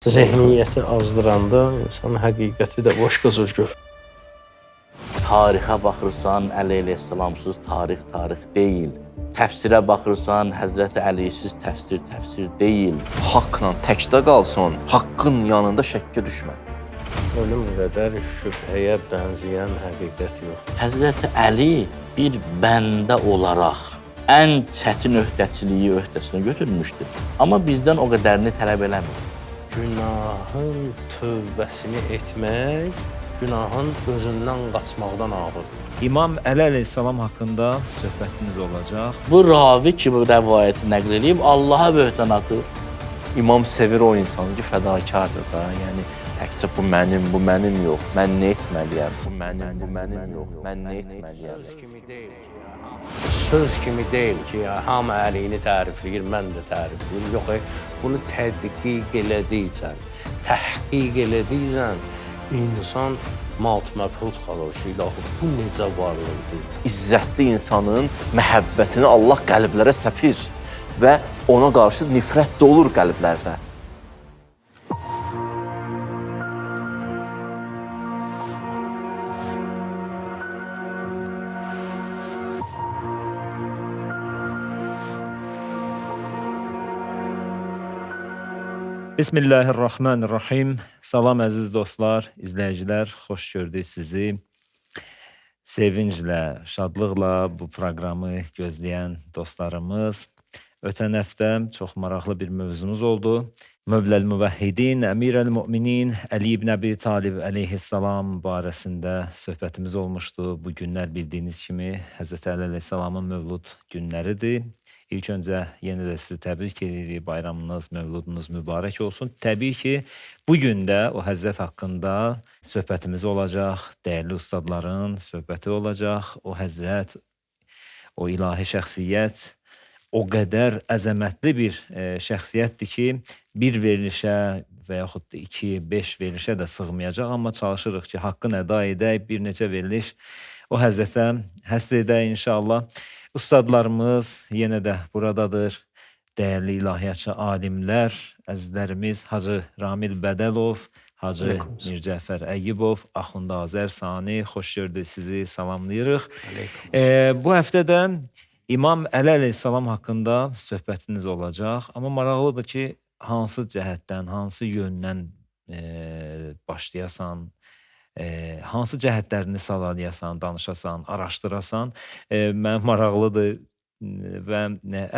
Zehniyyəti azdıranda insan həqiqəti də başqa cür görür. Tarixə baxırsan, Əli əleyhissalamsız tarix tarix deyil. Təfsirə baxırsan, Həzrəti Əlisiz təfsir təfsir deyil. Haqla təkdə qalsan, haqqın yanında şəkkə düşmə. Ölüm qədər şübhəyə bənzəyən həqiqət yoxdur. Həzrəti Əli bir bəndə olaraq ən çətin öhdəçiliyi öhdəsinə götürmüşdü. Amma bizdən o qədərini tələb eləmir. Günahın tövbəsini etmək günahın özündən qaçmaqdan ağırdır. İmam Əli əleyhissalam haqqında söhbətimiz olacaq. Bu ravi ki, bu rəvayəti nəql eləyib, Allaha böhtan atır. İmam sevir o insanı ki, fədakardır da. Yəni təkcə bu mənim, bu mənim yox. Mən nə etməliyəm? Bu mənim, bu mənim yox. Mən nə etməliyəm? Söz kimi deyil ki, ya, söz kimi deyil ki, ya, hamı Əlini tərifləyir, mən də tərifləyirəm. Yox, bunu tədqiq elədikcən, təhqiq elədikcən insan mat-məbhut qalır ki, ilahi, bu necə varlıqdır? İzzətli insanın məhəbbətini Allah qəlblərə səpir və ona qarşı nifrət də olur qəlblərdə. Bismillahirrahmanirrahim. Salam əziz dostlar, izləyicilər, xoş gördük sizi. Sevinclə, şadlıqla bu proqramı gözləyən dostlarımız. Ötən həftə çox maraqlı bir mövzumuz oldu. Mövləl Müvəhhidin, Əmirəl Müminin Əli ibn Əbi Talib əleyhissalam barəsində söhbətimiz olmuşdu. Bu günlər bildiyiniz kimi Həzrəti Əli əleyhissalamın mövlud günləridir. İlk öncə yenə də sizi təbrik edirik. Bayramınız, mövludunuz mübarək olsun. Təbii ki, bu gün də o həzrət haqqında söhbətimiz olacaq. Dəyərli ustadların söhbəti olacaq. O həzrət, o ilahi şəxsiyyət o qədər əzəmətli bir şəxsiyyətdir ki, bir verilişə və yaxud da 2, 5 verilişə də sığmayacaq, amma çalışırıq ki, haqqını əda edək, bir neçə veriliş o həzrətə həsr edək inşallah. Ustadlarımız yenə də buradadır. Dəyərli ilahiyyatçı alimlər, əzizlərimiz Hacı Ramil Bədəlov, Hacı Mircəfər Əyyubov, Axund Azər Sani, xoş gördük sizi, salamlayırıq. Bu həftə də İmam Əli əleyhissalam haqqında söhbətiniz olacaq. Amma maraqlıdır ki, hansı cəhətdən, hansı yöndən başlayasan, hansı cəhətlərini sadalayasan, danışasan, araşdırasan, mənə maraqlıdır və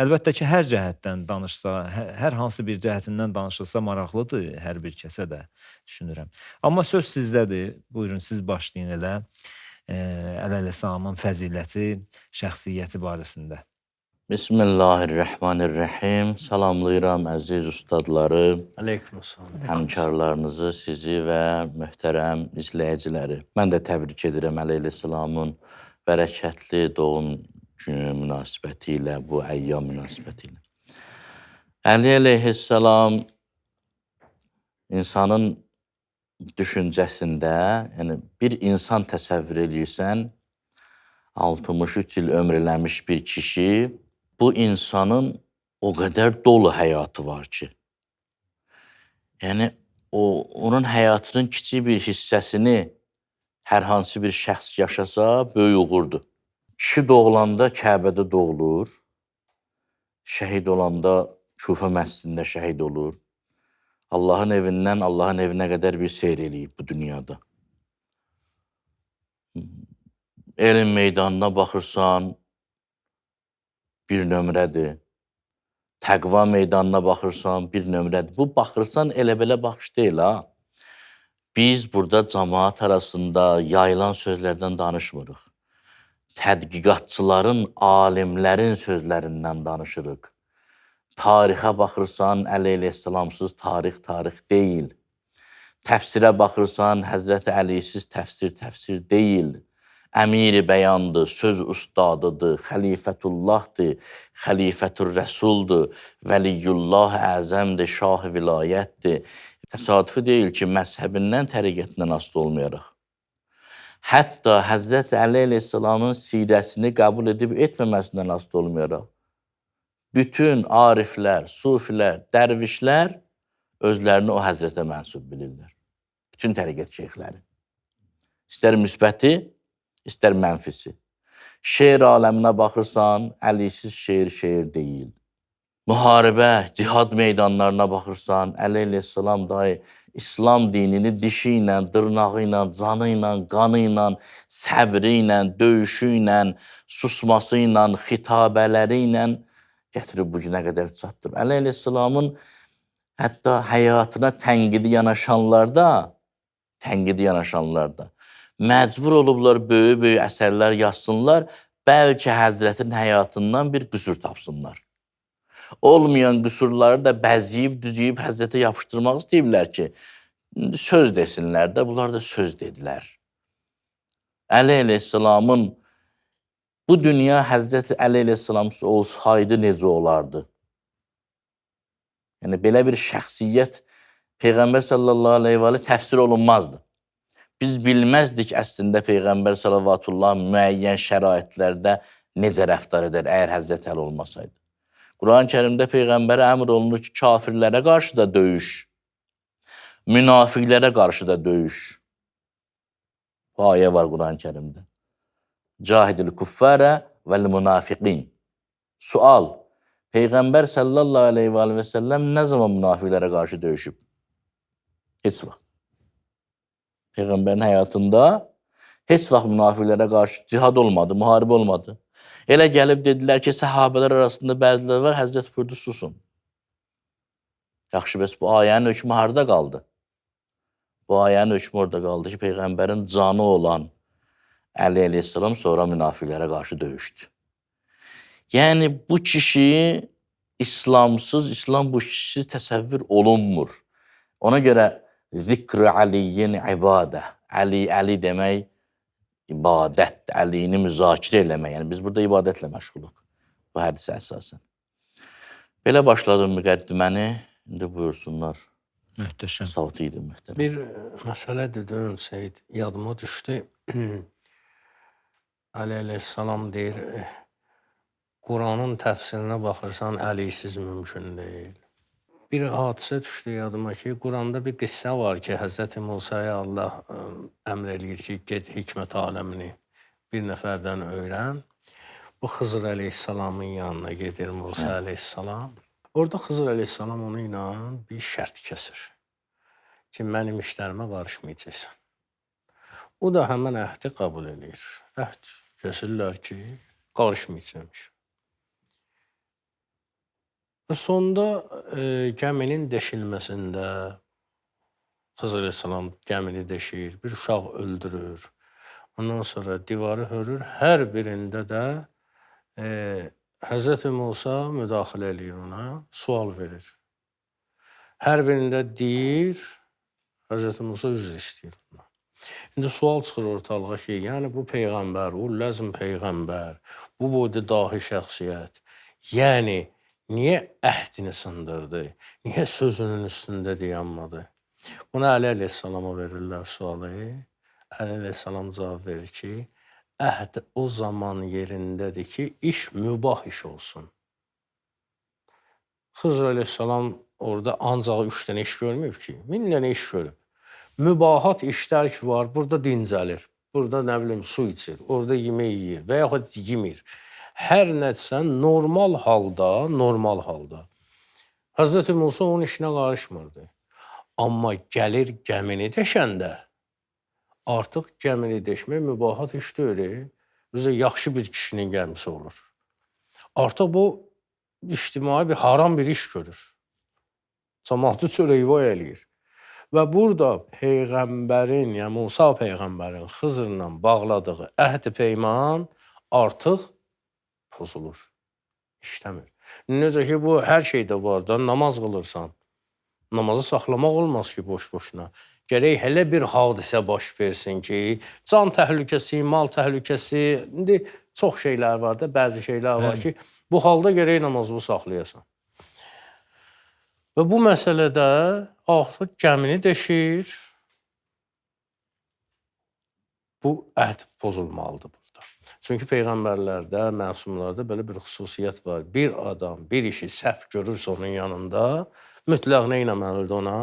əlbəttə ki, hər cəhətdən danışsa, hər hansı bir cəhətindən danışılsa maraqlıdır hər bir kəsə də düşünürəm. Amma söz sizdədir. Buyurun, siz başlayın elə. Əli əleyhissalamın fəziləti, şəxsiyyəti barəsində. Bismillahirrahmanirrahim. Salamlayıram əziz ustadları, Aleykümselam. həmkarlarınızı, sizi və möhtərəm izləyiciləri. Mən də təbrik edirəm Əli əleyhissalamın bərəkətli doğum günü münasibəti ilə, bu əyyam münasibəti ilə. Əli əleyhissalam insanın düşüncəsində, yəni bir insan təsəvvür eləyirsən, 63 il ömr eləmiş bir kişi, bu insanın o qədər dolu həyatı var ki, yəni onun həyatının kiçik bir hissəsini hər hansı bir şəxs yaşasa, böyük uğurdur. Kişi doğulanda Kəbədə doğulur, şəhid olanda Kufə məscidində şəhid olur. Allahın evindən Allahın evinə qədər bir seyr eləyib bu dünyada. Elm meydanına baxırsan, bir nömrədir. Təqva meydanına baxırsan, bir nömrədir. Bu baxırsan elə belə baxış deyil ha. Biz burada camaat arasında yayılan sözlərdən danışmırıq. Tədqiqatçıların, alimlərin sözlərindən danışırıq. Tarixə baxırsan, Əli əleyhissalamsız tarix tarix deyil. Təfsirə baxırsan, Həzrəti Əlisiz təfsir təfsir deyil. Əmiri bəyandır, söz ustadıdır, xəlifətullahdır, xəlifətur rəsuldur, vəliyyullah əzəmdir, şah vilayətdir. Təsadüfi deyil ki, məzhəbindən, təriqətindən asılı olmayaraq. Hətta Həzrəti Əli əleyhissalamın sirəsini qəbul edib etməməsindən asılı olmayaraq. Bütün ariflər, sufilər, dərvişlər özlərini o həzrətə mənsub bilirlər. Bütün təriqət şeyxləri. İstər müsbəti, istər mənfisi. Şeir aləminə baxırsan, Əlisiz şeir şeir deyil. Müharibə, cihad meydanlarına baxırsan, Əli əleyhissalam dahi İslam dinini dişi ilə, dırnağı ilə, canı ilə, qanı ilə, səbri ilə, döyüşü ilə, susması ilə, xitabələri ilə gətirib bu günə qədər çatdırıb. Əli əleyhissalamın hətta həyatına tənqidi yanaşanlarda, məcbur olublar böyük-böyük əsərlər yazsınlar, bəlkə həzrətin həyatından bir qüsur tapsınlar. Olmayan qüsurları da bəziyib, düzüyüb həzrətə yapışdırmaq istəyiblər ki, söz desinlər də, bunlar da söz dedilər. Əli əleyhissalamın bu dünya Həzrəti Əli əleyhissalamsız olsaydı necə olardı? Yəni belə bir şəxsiyyət Peyğəmbər sallallahu əleyhi və əleyhi təfsir olunmazdı. Biz bilməzdik əslində Peyğəmbər salavatullah müəyyən şəraitlərdə necə rəftar edər əgər Həzrəti Əli olmasaydı. Quran-ı Kərimdə Peyğəmbərə əmr olunur ki, kafirlərə qarşı da döyüş, münafiqlərə qarşı da döyüş. Bu ayə var Quran-ı Kərimdə. Cahidil kuffara vel münafiqin. Sual: Peyğəmbər sallallahu əleyhi və alihi və səlləm nə zaman münafiqlərə qarşı döyüşüb? Heç vaxt. Peyğəmbərin həyatında heç vaxt münafiqlərə qarşı cihad olmadı, müharibə olmadı. Elə gəlib dedilər ki, səhabələr arasında bəziləri var, Həzrət buyurdu, susun. Yaxşı, bəs bu ayənin hökmü harada qaldı? Bu ayənin hökmü orada qaldı ki, Peyğəmbərin canı olan Əli əleyhissalam sonra münafiqlərə qarşı döyüşdü. Yəni bu kişi İslamsız, İslam bu kişisiz təsəvvür olunmur. Ona görə zikr-i Aliyyin ibadə, Əli, Əli demək ibadət, Əlini müzakirə eləmək. Yəni biz burada ibadətlə məşğuluq bu hədisə əsasən. Belə başladım müqəddiməni, indi buyursunlar. Möhtəşəm. Savtı idi möhtərəm. Bir məsələ dedin Seyid, yadıma düşdü. Əli əleyhissalam deyir, Quranın təfsirinə baxırsan, Əlisiz mümkün deyil. Bir hadisə düşdü yadıma ki, Quranda bir qissə var ki, Həzrəti Musaya Allah əmr eləyir ki, get hikmət aləmini bir nəfərdən öyrən. Bu Xızır əleyhissalamın yanına gedir Musa əleyhissalam. Orada Xızır əleyhissalam onu ilə bir şərt kəsir ki, mənim işlərimə qarışmayacaqsan. O da həmən əhdi qəbul eləyir. Əhd kəsirlər ki, qarışmayacaqmış. Və sonda gəminin deşilməsində Xızır əleyhissalam gəmini deşir, bir uşaq öldürür. Ondan sonra divarı hörür. Hər birində də Həzrəti Musa müdaxilə eləyir ona, sual verir. Hər birində deyir, Həzrəti Musa üzr istəyir ona. İndi sual çıxır ortalığa ki, yəni bu peyğəmbər, o ləzm peyğəmbər, bu boyda dahi şəxsiyyət, yəni niyə əhdini sındırdı, niyə sözünün üstündə dayanmadı? Buna Əli əleyhissalama verirlər sualı. Əli əleyhissalam cavab verir ki, əhd o zaman yerindədir ki, iş mübah iş olsun. Xızır əleyhissalam orada ancaq 3 dənə iş görməyib ki, 1000 dənə iş görüb. Mübahat işlər ki var, burada dincəlir, burada nə bilim su içir, orada yemək yeyir və yaxud yemir. Hər nəsə normal halda, Həzrəti Musa onun işinə qarışmırdı. Amma gəlir gəmini deşəndə, artıq gəmini deşmək mübahat iş deyil, özü yaxşı bir kişinin gəmisi olur. Artıq bu ictimai bir haram bir iş görür. Camaatı çörək eləyir. Və burada Peyğəmbərin, yəni Musa Peyğəmbərin Xızırla bağladığı əhd-i peyman artıq pozulur, işləmir. Necə ki, bu hər şeydə var da, namaz qılırsan, namazı saxlamaq olmaz ki, boş-boşuna. Gərək elə bir hadisə baş versin ki, can təhlükəsi, mal təhlükəsi, indi çox şeylər var da, bəzi şeylər var ki, bu halda gərək namazını saxlayasan. Və bu məsələdə artıq gəmini deşir, bu əhd pozulmalıdır burada. Çünki peyğəmbərlərdə, məsumlarda belə bir xüsusiyyət var. Bir adam bir işi səhv görürsə onun yanında, Mütləq nə etməlidir ona?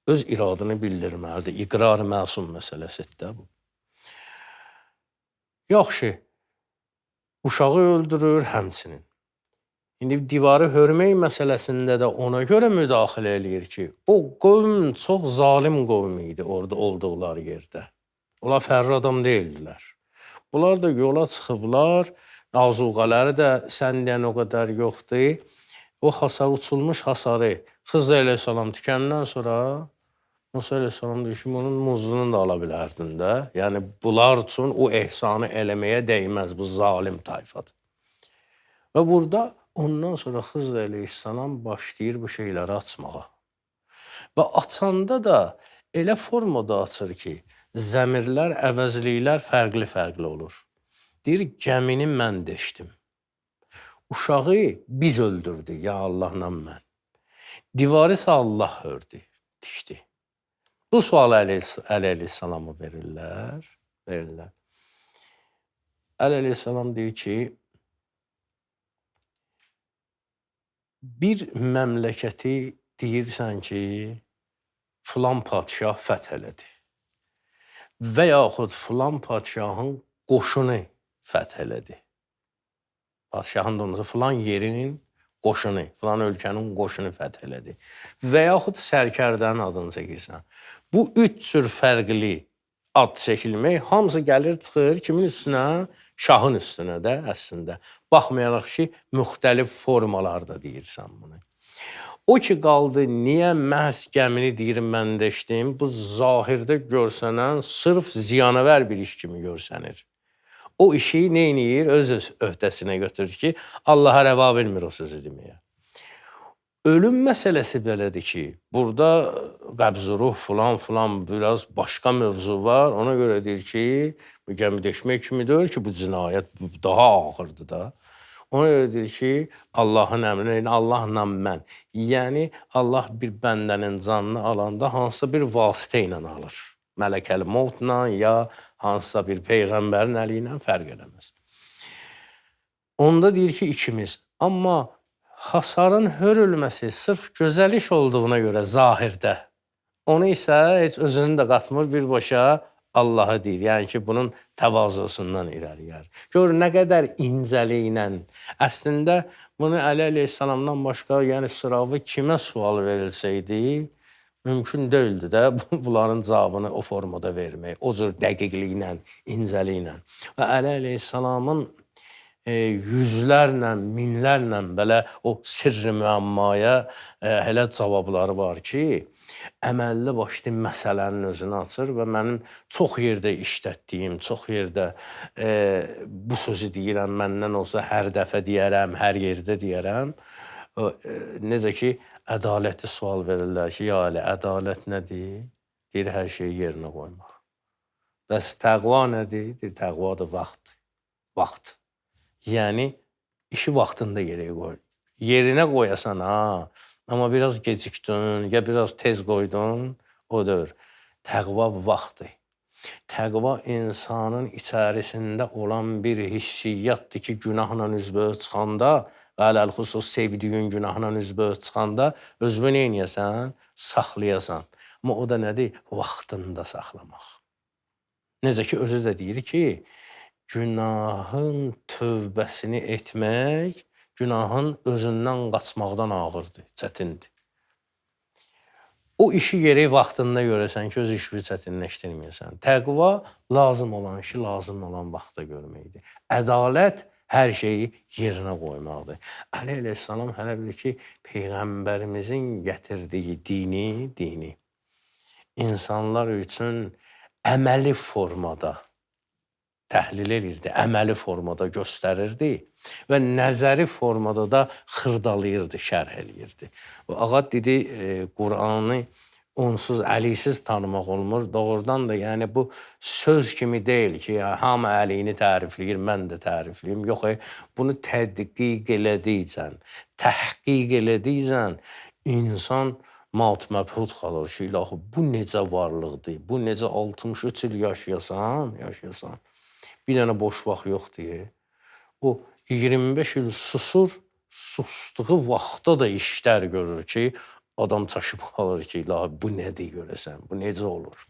Öz iradını bildirməlidir. İqrar məsum məsələsidir də bu. Yaxşı. Uşağı öldürür həmçinin. İndi divarı hörmək məsələsində də ona görə müdaxilə eləyir ki, o qövm çox zalim qövm idi orada olduqları yerdə. Onlar fərqli adam deyildilər. Bunlar da yola çıxıblar, azuqələri də sən deyən o qədər yoxdur. O hasar, uçulmuş hasarı Xızır əleyhissalam tikəndən sonra Musa əleyhissalam deyir ki, bunun muzdunu da ala bilərdin də. Yəni bunlar üçün o ehsanı eləməyə dəyməz, bu zalim tayfadır. Və burada ondan sonra Xızır əleyhissalam başlayır bu şeyləri açmağa. Və açanda da elə formada açır ki, zəmirlər, əvəzliklər fərqli-fərqli olur. Deyir, gəmini mən deşdim. Uşağı biz öldürdük, ya Allahla mən. Divarı isə Allah hördü, tikdi. Bu sualı Əli əleyhissalama verirlər. Əli əleyhissalam deyir ki, bir məmləkəti deyirsən ki, filan padşah fəth elədi və yaxud filan padşahın qoşunu fəth elədi. Padşahın da olmasa filan yerin qoşunu, filan ölkənin qoşunu fəth elədi. Və yaxud sərkərdənin adını çəkirsən. Bu üç cür fərqli ad çəkilmək hamısı gəlir çıxır kimin üstünə? Şahın üstünə də əslində. Baxmayaraq ki, müxtəlif formalarda deyirsən bunu. O ki qaldı, niyə məhz gəmini deyir mən deşdim? Bu zahirdə görsənən sırf ziyanəvər bir iş kimi görsənir. O işi nə eləyir? Öz öhdəsinə götürür ki, Allaha rəva bilmir o sözü deməyə. Ölüm məsələsi belədir ki, burada qəbz-ı ruh filan filan biraz başqa mövzu var. Ona görə deyir ki, bu gəmi deşmək kimi deyir ki, bu cinayət daha ağırdır da. Ona görə deyir ki, Allahın əmrinə, Allahla mən. Yəni Allah bir bəndənin canını alanda hansısa bir vasitə ilə alır. Mələkəl Mövtlə ya hansısa bir peyğəmbərin əli ilə fərq eləməz. Onda deyir ki, ikimiz. Amma hasarın hörülməsi sırf gözəl iş olduğuna görə zahirdə, onu isə heç özünü də qatmır, birbaşa Allahı deyir. Yəni ki, bunun təvazusundan irəli gəlir. Gör, nə qədər incəliklə. Əslində, bunu Əli əleyhissalamdan başqa, yəni sıravı kimə sual verilsəydi, mümkün deyildi də bunların cavabını o formada vermək, o cür dəqiqliklə, incəliklə. Və Əli əleyhissalamın yüzlərlə, minlərlə belə o sirr-i müəmmaya elə cavabları var ki, əməlli başlı məsələnin özünü açır və mənim çox yerdə işlətdiyim, çox yerdə bu sözü deyirəm, məndən olsa hər dəfə deyərəm, hər yerdə deyərəm. Necə ki, ədaləti sual verirlər ki, ya Əli, ədalət nədir? Deyir, hər şeyi yerinə qoymaq. Bəs təqva nədir? Deyir, təqva da vaxt. Vaxt. Yəni, işi vaxtında yerə qoy. Yerinə qoyasan, ha, amma biraz gecikdin, ya biraz tez qoydun, o deyir. Təqva vaxtdır. Təqva insanın içərisində olan bir hissiyyatdır ki, günahla üzbəüz çıxanda və ələlxüsus sevdiyin günahla üzbəüz çıxanda özünü nə eləyəsən? Saxlayasan. Amma o da nədir? Vaxtında saxlamaq. Necə ki, özü də deyir ki, günahın tövbəsini etmək günahın özündən qaçmaqdan ağırdır, çətindir. O işi gərək vaxtında görəsən ki, öz işini çətinləşdirməyəsən. Təqva lazım olan işi lazım olan vaxtda görməkdir. Ədalət hər şeyi yerinə qoymaqdır. Əli əleyhissalam hələ bilir ki, Peyğəmbərimizin gətirdiyi dini insanlar üçün əməli formada təhlil edirdi, əməli formada göstərirdi və nəzəri formada da xırdalayırdı, şərh eləyirdi. Ağa dedi, Qur'anı onsuz, əlisiz tanımaq olmur. Doğrudan da yəni bu söz kimi deyil ki, ya, hamı əlini tərifləyir, mən də tərifləyim. Yox, bunu tədqiq elədikcən, təhqiq elədikcən insan mat məbhut qalır ki, ilahi, bu necə varlıqdır, bu necə 63 il yaşayasan. Bir dənə boş vaxt yoxdur. O 25 il susur, Sustuğu vaxtda da işlər görür ki, adam çaşıb qalır ki, ilahi bu nədir görəsən, bu necə olur?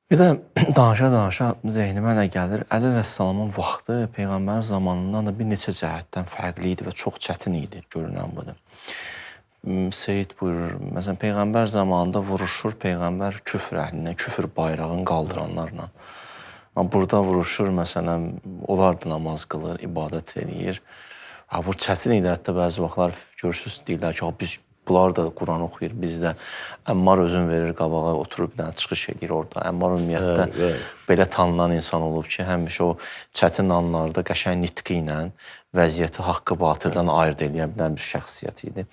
Bir də danışa-danışa zehnimə nə gəlir? Əli əleyhissalamın vaxtı peyğəmbərin zamanından da bir neçə cəhətdən fərqli idi və çox çətin idi, görünən budur. Seyid buyurur, məsələn, peyğəmbər zamanında vuruşur peyğəmbər küfr əhlinə, küfr bayrağını qaldıranlarla. Amma burada vuruşur, məsələn, onlar da namaz qılır, ibadət eləyir. Ha, bu çətin idi, hətta bəzi vaxtlar görürsünüz, deyirlər ki, biz bunlar da Quran oxuyur, biz də. Əmmar özün verir qabağa, oturub bir dənə çıxış eləyir orada. Əmmar ümumiyyətlə belə tanınan insan olub ki, həmişə o çətin anlarda qəşəng nitqi ilə vəziyyəti haqqı batildən ayırd eləyə bilən bir şəxsiyyət idi.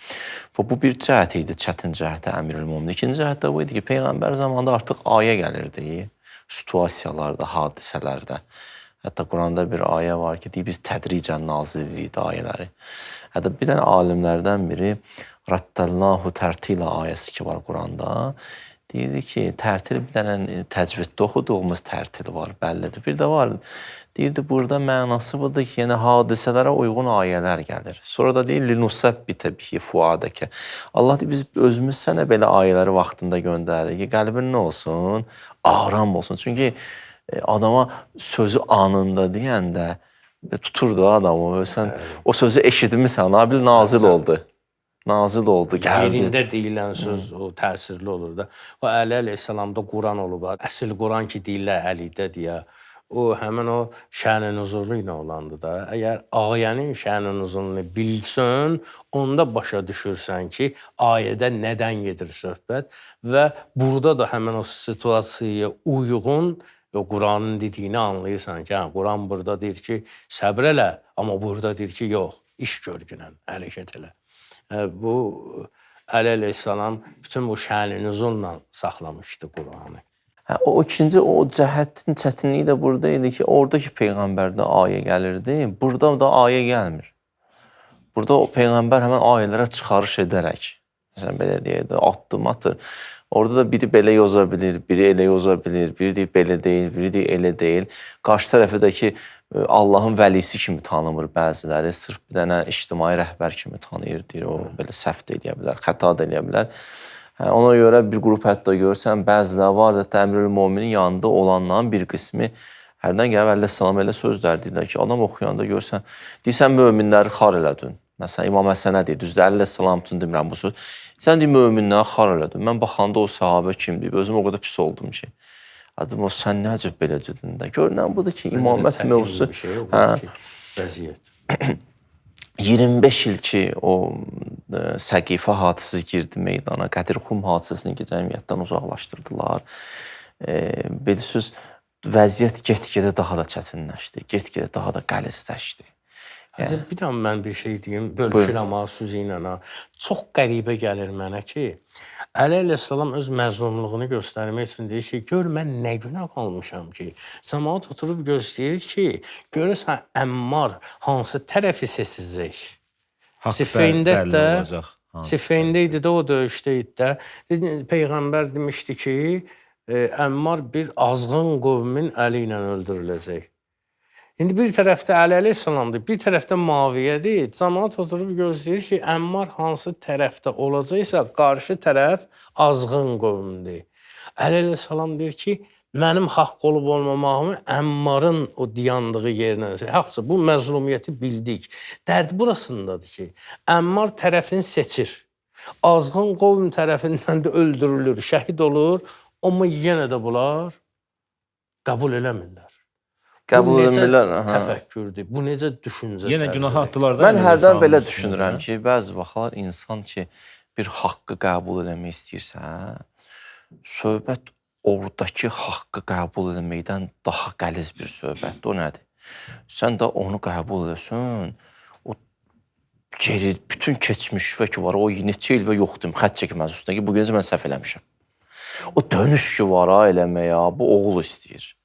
Və bu bir cəhət idi, çətin cəhətə Əmirül Möminin. İkinci cəhət də bu idi ki, peyğəmbər zamanında artıq ayə gəlirdi situasiyalarda, hadisələrdə. Hətta Quranda bir ayə var ki, deyir, biz tədricən nazil edirik ayələri. Hətta bir dənə alimlərdən biri Rattəllahu tərtilə ayəsi ki var Quranda, deyirdi ki, tərtil bir dənə təcviddə oxuduğumuz tərtil var, bəllidir. Bir də var, deyirdi, burada mənası budur ki, yəni hadisələrə uyğun ayələr gəlir. Sonra da deyir, linusabbitə bihi fuadəkə. Allah deyir, biz özümüz sənə belə ayələri vaxtında göndəririk ki, qəlbin nə olsun? Aram olsun. Çünki adama sözü anında deyəndə tuturdu adamı. Sən o sözü eşitmisən, nabil nazil oldu. Nazil oldu, gəldi. Yerində deyilən söz o təsirli olur da. O Əli əleyhissalamda Quran olub. Əsl Quran ki deyirlər Əlidə deyə. O həmin o şən-i nüzulu ilə olandı da. Əgər ayənin şən-i nüzulunu bilsən, onda başa düşürsən ki, ayədə nədən gedir söhbət və burada da həmin o situasiyaya uyğun o Quranın dediyini anlayırsan ki, hə, Quran burada deyir ki, səbr elə, amma burada deyir ki, yox, iş görgünən, hərəkət elə. Bu Əli əleyhissalam bütün bu şən-i nüzulla saxlamışdı Quranı. Hə, o ikinci o cəhətin çətinliyi də burada idi ki, oradakı peyğəmbərdə ayə gəlirdi, burada da ayə gəlmir. Burada o peyğəmbər həmin ayələrə çıxarış edərək, məsələn belə deyək də, addım atır. Orada da biri belə yoza bilir, biri elə yoza bilir, biri deyir belə deyil, biri deyir elə deyil. Qarşı tərəfi də ki, Allahın vəlisi kimi tanımır bəziləri, sırf bir dənə ictimai rəhbər kimi tanıyır, deyir, o belə səhv də eləyə bilər, xəta da eləyə bilər. Hə, ona görə bir qrup hətta görsən, bəziləri var, hətta Əmirül Möminin yanında olanların bir qismi hərdən gəlib əleyhissalam elə sözlər deyirlər ki, adam oxuyanda görsən, deyirsən möminləri xar elədin. Məsələn, İmam Həsənə deyir, düzdür, əleyhissalam üçün demirəm bu söz. Sən deyir, möminləri xar elədin. Mən baxanda o sahabə kimdir, özüm o qədər pis oldum ki. Adım o, sən nə əcəb belə dedin də. Görünən budur ki, imamət mövzusu şey, hə, vəziyyət. 25 il ki, o Səqifə hadisəsi girdi meydana, Qədir Xum hadisəsini ki, cəmiyyətdən uzaqlaşdırdılar. Bilirsiniz, vəziyyət get-gedə daha da çətinləşdi, get-gedə daha da qəlizləşdi. Yəni, bir daha mən bir şey deyim, bölüşürəm ha, sözü ilə ha. Çox qəribə gəlir mənə ki, Əli əleyhissalam öz məzlumluğunu göstərmək üçün deyir ki, gör mən nə günə qalmışam ki, camaat oturub gözləyir ki, görəsən Əmmar hansı tərəfi seçəcək? Siffeyndə də, Siffeyndə idi də, o döyüşdə idi də. Peyğəmbər demişdi ki, Əmmar bir azğın qövmin əli ilə öldürüləcək. İndi bir tərəfdə Əli əleyhissalamdır, bir tərəfdə Muaviyyədir. Camaat oturub gözləyir ki, Əmmar hansı tərəfdə olacaqsa, qarşı tərəf azğın qövmdür. Əli əleyhissalam deyir ki, mənim haqq olub olmamağımı Əmmarın o dayandığı yerlə. Haqsa, bu məzlumiyyəti bildik. Dərd burasındadır ki, Əmmar tərəfini seçir. Azğın qovm tərəfindən də öldürülür, şəhid olur, amma yenə də bunlar qəbul eləmirlər. Qəbul eləmirlər. Təfəkkürdür, bu necə düşüncə Yenə günah atdılar da. Mən hərdən belə düşünürəm ki, bəzi vaxtlar insan ki, bir haqqı qəbul eləmək istəyirsə, söhbət oradakı haqqı qəbul eləməkdən daha qəliz bir söhbətdir. O nədir? Sən də onu qəbul eləsən, o geri, bütün keçmiş və ki var, o neçə il və yoxdur, xətt çəkməz üstünə ki, bu günəcə mən səhv eləmişəm. O dönüş ki var ha eləməyə, bu oğul istəyir.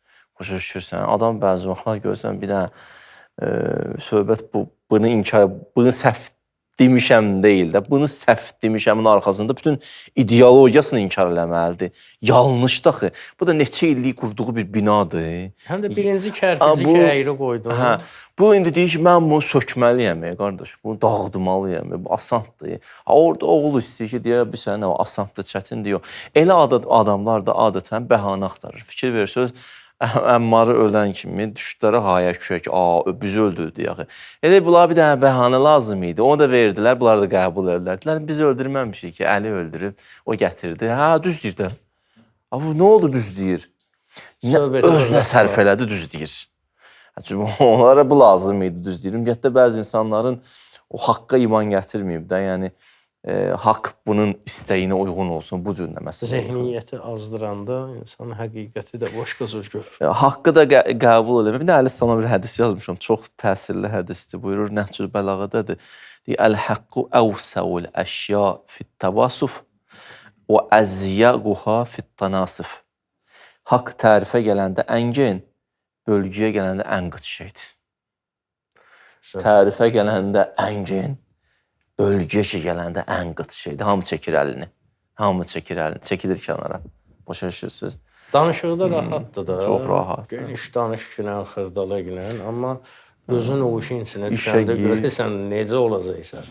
Başa düşürsən, adam bəzi vaxtlar görsən bir dənə söhbət bunu inkar, bunu səhv demişəm deyil də. Bunu səhv demişəmin arxasında bütün ideologiyasını inkar eləməlidir. Yanlışdır axı. Bu da neçə illik qurduğu bir binadır. Həm də birinci kərpici ki əyri qoydun. Hə. Bu indi deyir ki, mən bunu sökməliyəm, qardaş. Bunu dağıtmalıyam. Bu asandır. Ha orada oğul istəyir ki, deyə bir sənə nə asandır, çətindir, yox. Elə adamlar da adətən bəhanə axtarır. Fikir verirsiniz, Əmmarı ölən kimi düşdülər haya küyə ki, bizi öldürdü yaxı. Elə bunlara bir dənə bəhanə lazım idi. Onu da verdilər, bunlar da qəbul elədilər. Dedilər, biz öldürməmişik ki, Əli öldürüb, o gətirdi. Hə, düz deyir də. Bu nə oldu düz deyir? Özünə sərf elədi, düz deyir. Çünki onlara bu lazım idi, düz deyir. Ümumiyyətlə bəzi insanların o haqqa iman gətirməyib də, yəni haqq bunun istəyinə uyğun olsun, bu cür nə məsələ. Zehniyyəti azdıranda insan həqiqəti də başqa cür görür. Haqqı da qəbul eləmək. Bir də Əli sana bir hədis yazmışam, çox təsirli hədisdir. Buyurur, Nəhcül Bəlağədadır. Deyir, Əl-haqqu əvsəul əşya fit-təvasuf və əzyaquha fit-tənasif. Haqq tərifə gələndə ən gen, bölgüyə gələndə ən qıt şeydir. Tərifə gələndə ən gen, bölgüyə gələndə ən qıt şeydir. Hamı çəkir əlini. Hamı çəkir əlini. Çəkilir kənara. Başa düşürsünüz? Danışıqda rahatdır da. Çox rahatdır. Geniş danış ginən, xırdala ginən, amma özün o işin içinə düşəndə görürsən necə olacaqsan.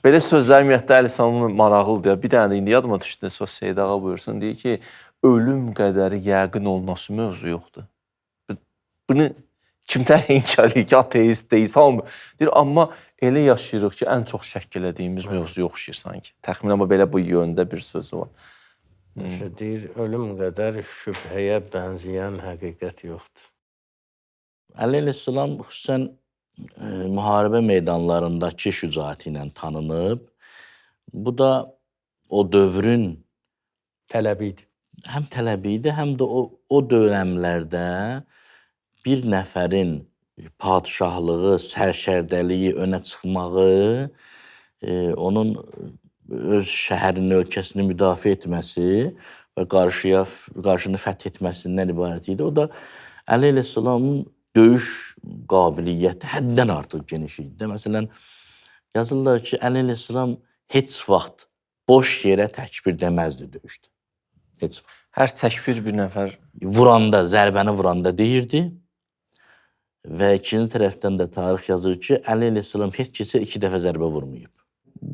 Belə sözlər ümumiyyətlə Əli Salamın maraqlıdır. Bir dənə də indi yadıma düşdü, söz Seyid ağa buyursun. Deyir ki, ölüm qədəri yəqin olması mövzu yoxdur. Bunu kimdə inkar edir ki, ateist deyil, hamı. Deyir, amma elə yaşayırıq ki, ən çox şəkk elədiyimiz mövzuya oxşayır sanki. Təxminən belə bu yöndə bir sözü var. Deyir, ölüm qədər şübhəyə bənzəyən həqiqət yoxdur. Əli əleyhissalam xüsusən müharibə meydanlarındakı şücaəti ilə tanınıb. Bu da o dövrün tələbi idi. Həm tələbi idi, həm də o dönəmlərdə bir nəfərin padşahlığı, sərkərdəliyi önə çıxmağı, onun öz şəhərinin, ölkəsini müdafiə etməsi və qarşını fəth etməsindən ibarət idi. O da Əli əleyhissalamın döyüş qabiliyyəti həddən artıq geniş idi. Məsələn, yazırlar ki, Əli əleyhissalam heç vaxt boş yerə təkbir deməzdi döyüşdə. Heç vaxt. Hər təkbir bir nəfər vuranda, zərbəni vuranda deyirdi. Və ikinci tərəfdən də tarix yazır ki, Əli əleyhissalam heç kəsə 2 dəfə zərbə vurmayıb.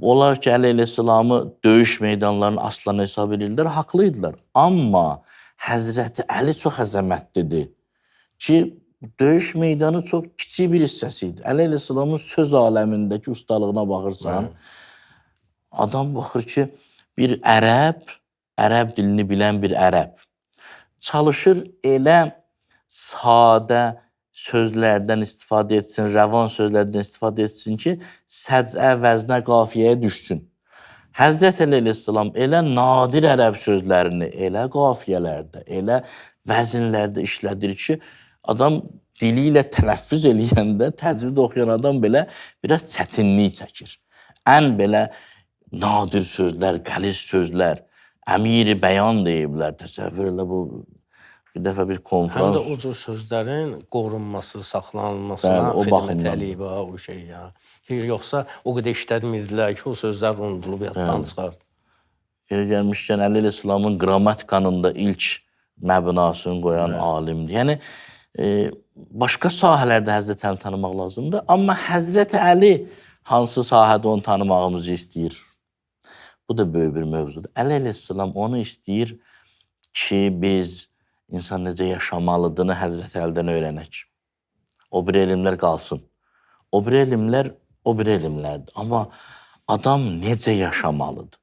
Onlar ki, Əli əleyhissalamı döyüş meydanlarının aslanı hesab edirlər, haqlı idilər. Amma Həzrəti Əli çox əzəmətlidir ki, döyüş meydanı çox kiçik bir hissəsi idi. Əli əleyhissalamın söz aləmindəki ustalığına baxırsan, adam baxır ki, bir ərəb, ərəb dilini bilən bir ərəb çalışır elə sadə sözlərdən istifadə etsin, rəvan sözlərdən istifadə etsin ki, səcə, vəznə, qafiyəyə düşsün. Həzrət Əli əleyhissalam elə nadir ərəb sözlərini elə qafiyələrdə, elə vəzinlərdə işlədir ki, adam dili ilə tələffüz eləyəndə, təcvid oxuyan adam belə biraz çətinlik çəkir. Ən belə nadir sözlər, qəliz sözlər, əmiri bəyan deyiblər. Təsəvvür elə bu bir dəfə bir konfrans. Həm də o cür sözlərin qorunması, saxlanılmasına xidmət eləyib o şey ya. Yoxsa o qədər işlətmirdilər ki, o sözlər unudulub yaddan çıxardı. Yerə gəlmişkən Əli əleyhissalamın qrammatikanın da ilk məbnasını qoyan alimdir. Yəni başqa sahələrdə Həzrət Əlini tanımaq lazımdır. Amma Həzrət Əli hansı sahədə onu tanımağımızı istəyir? Bu da böyük bir mövzudur. Əli əleyhissalam onu istəyir ki, biz insan necə yaşamalıdığını Həzrət Əlidən öyrənək. O bir elmlər qalsın. O bir elmlər, o bir elmlərdir. Amma adam necə yaşamalıdır?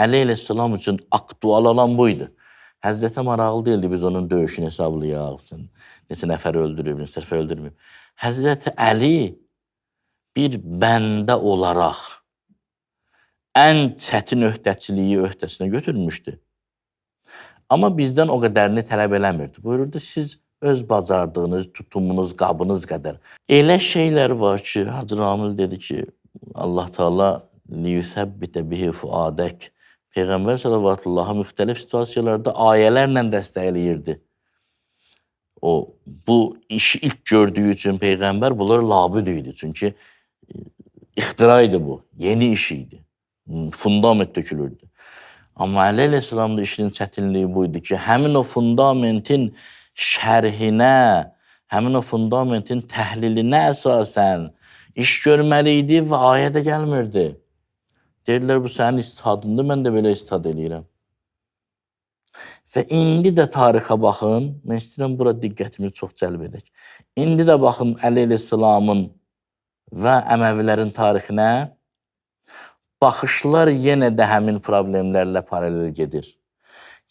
Əli əleyhissalam üçün aktual olan buydu. Həzrətə maraqlı deyildi biz onun döyüşünü hesablayaq, neçə nəfər öldürüb, neçə nəfər öldürməyib. Həzrəti Əli bir bəndə olaraq ən çətin öhdəçiliyi öhdəsinə götürmüşdü. Amma bizdən o qədərini tələb eləmirdi. Buyururdu, siz öz bacardığınız, tutumunuz, qabınız qədər. Elə şeylər var ki, Hacı Ramil dedi ki, Allah Teala liyüsəbbitə bihi fuadək. Peyğəmbər sallallahu müxtəlif situasiyalarda ayələrlə dəstəkləyirdi. O, bu işi ilk gördüyü üçün Peyğəmbər bunlar labüd idi. Çünki İxtira idi bu. Yeni iş idi. Fundament tökülürdü. Amma Əli əleyhissalamın da işinin çətinliyi bu idi ki, həmin o fundamentin şərhinə, həmin o fundamentin təhlilinə əsasən iş görməli idi və ayə də gəlmirdi. Deyirlər, bu sənin ictihadındır, mən də belə ictihad eləyirəm. Və indi də tarixə baxın, mən istəyirəm bura diqqətimizi çox cəlb edək. İndi də baxın Əli əleyhissalamın və Əməvilərin tarixinə, baxışlar yenə də həmin problemlərlə paralel gedir.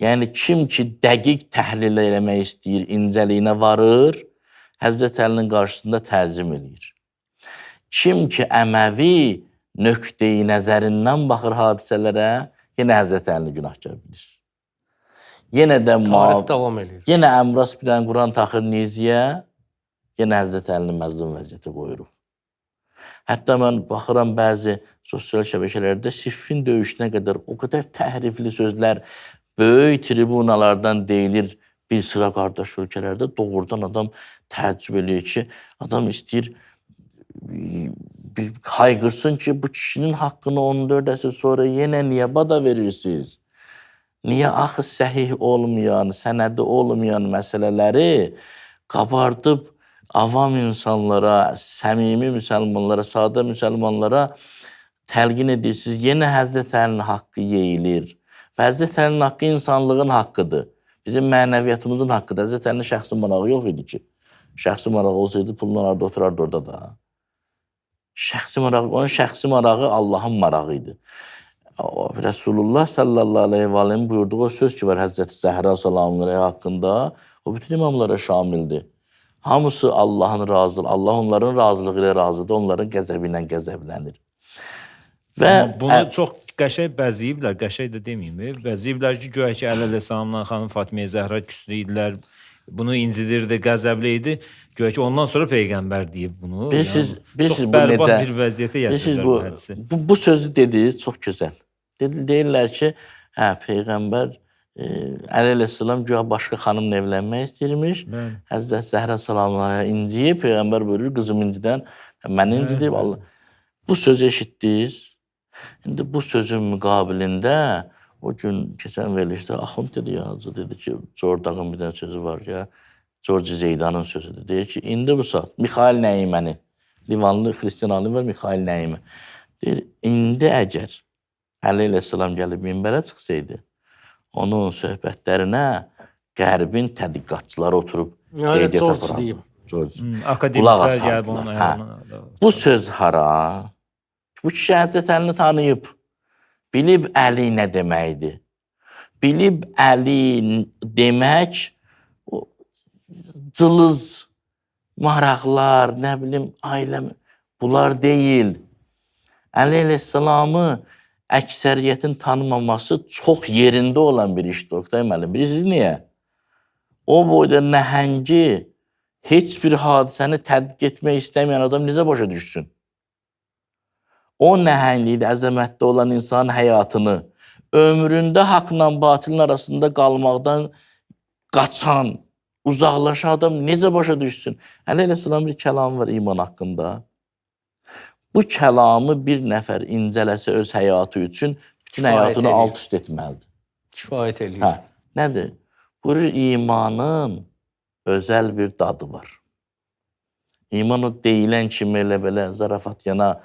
Yəni kim ki dəqiq təhlil eləmək istəyir, incəliyinə varır, Həzrət Əlinin qarşısında təzim eləyir. Kim ki Əməvi nöqteyi nəzərindən baxır hadisələrə, yenə Həzrət Əlini günahkar bilir. Yenə də Tarix davam eləyir. Yenə Əmras bir dənə Quran taxır nizəyə, yenə Həzrət Əlini məzlum vəziyyətə qoyuruq. Hətta mən baxıram bəzi sosial şəbəkələrdə Siffin döyüşünə qədər o qədər təhrifli sözlər böyük tribunalardan deyilir bir sıra qardaş ölkələrdə. Doğrudan adam təəccüb eləyir ki, adam istəyir bir hayqırsın ki, bu kişinin haqqını 14 əsr sonra yenə niyə bada verirsiniz? Niyə axı səhih olmayan, sənədi olmayan məsələləri qabardıb avam insanlara, səmimi müsəlmanlara, sadə müsəlmanlara təlqin edirsiniz? Yenə Həzrət Əlinin haqqı yeyilir. Və Həzrət Əlinin haqqı insanlığın haqqıdır. Bizim mənəviyyatımızın haqqıdır. Həzrət Əlinin şəxsi marağı yox idi ki. Şəxsi marağı olsaydı pulla harda oturardı orada da. Şəxsi marağı, onun şəxsi marağı Allahın marağı idi. Resulullah sallallahu aleyhi ve sellem buyurduğu o söz ki var Həzrəti Zəhra salamları haqqında, o bütün imamlara şamildir. Hamısı Allahın razılığı, Allah onların razılığı ilə razıdır, onların qəzəbi ilə qəzəblənir. Və Amma bunu çox qəşəng bəzəyiblər, qəşəng də deməyim, bəzəyiblər ki, güya ki Əli əleyhissalamla xanım Fatimiyə Zəhra küslü idilər, bunu incidirdi, qəzəbli idi. Güya ki ondan sonra peyğəmbər deyib bunu. Bilirsiniz, Yəni, bilirsiniz çox bu bərbad necə? bir vəziyyətə Bilirsiniz gətirdilər bu, bu hədisi. bu sözü dediniz, çox gözəl. Deyirlər ki, hə peyğəmbər Əli əleyhissalam güya başqa xanımla evlənmək istəyirmiş. Bəli. Həzrət Zəhra salamları inciyib, peyğəmbər buyurur, qızım incidən, məni incidir. Allah. Bu sözü eşitdiniz. İndi bu sözün müqabilində o gün keçən verilişdə axund dedi ya, hacı dedi ki, Cordağın bir dənə sözü var ya, George Zeydanın sözüdür. Deyir ki, indi bu saat Mixail Nəiməni, Livanlı xristian alim var Mixail Nəimə. Deyir, indi əgər Əli əleyhissalam gəlib minbərə çıxsaydı, onun söhbətlərinə qərbin tədqiqatçıları oturub qeydiyyata George deyib. George. Akademiklər gəlib onun ayağına. Bu söz hara? Bu kişi Həzrət Əlini tanıyıb. Bilib Əli nə deməkdir. Bilib Əli demək o cılız maraqlar, nə bilim, ailə, bunlar deyil. Əli əleyhissalamı əksəriyyətin tanımaması çox yerində olan bir işdir, Oqtay müəllim. Bilirsiniz niyə? O boyda nəhəngi heç bir hadisəni tədqiq etmək istəməyən adam necə başa düşsün? O nəhənglikdə, əzəmətdə olan insanın həyatını ömründə haqla batilin arasında qalmaqdan qaçan, uzaqlaşan adam necə başa düşsün? Əli əleyhissalam bir kəlamı var iman haqqında. Bu kəlamı bir nəfər incələsə öz həyatı üçün bütün Kifayət həyatını eləyir. alt üst etməlidir. Kifayət eləyir. Hə, nədir? Buyurur, imanın özəl bir dadı var. İman o deyilən kimi elə belə zarafat yana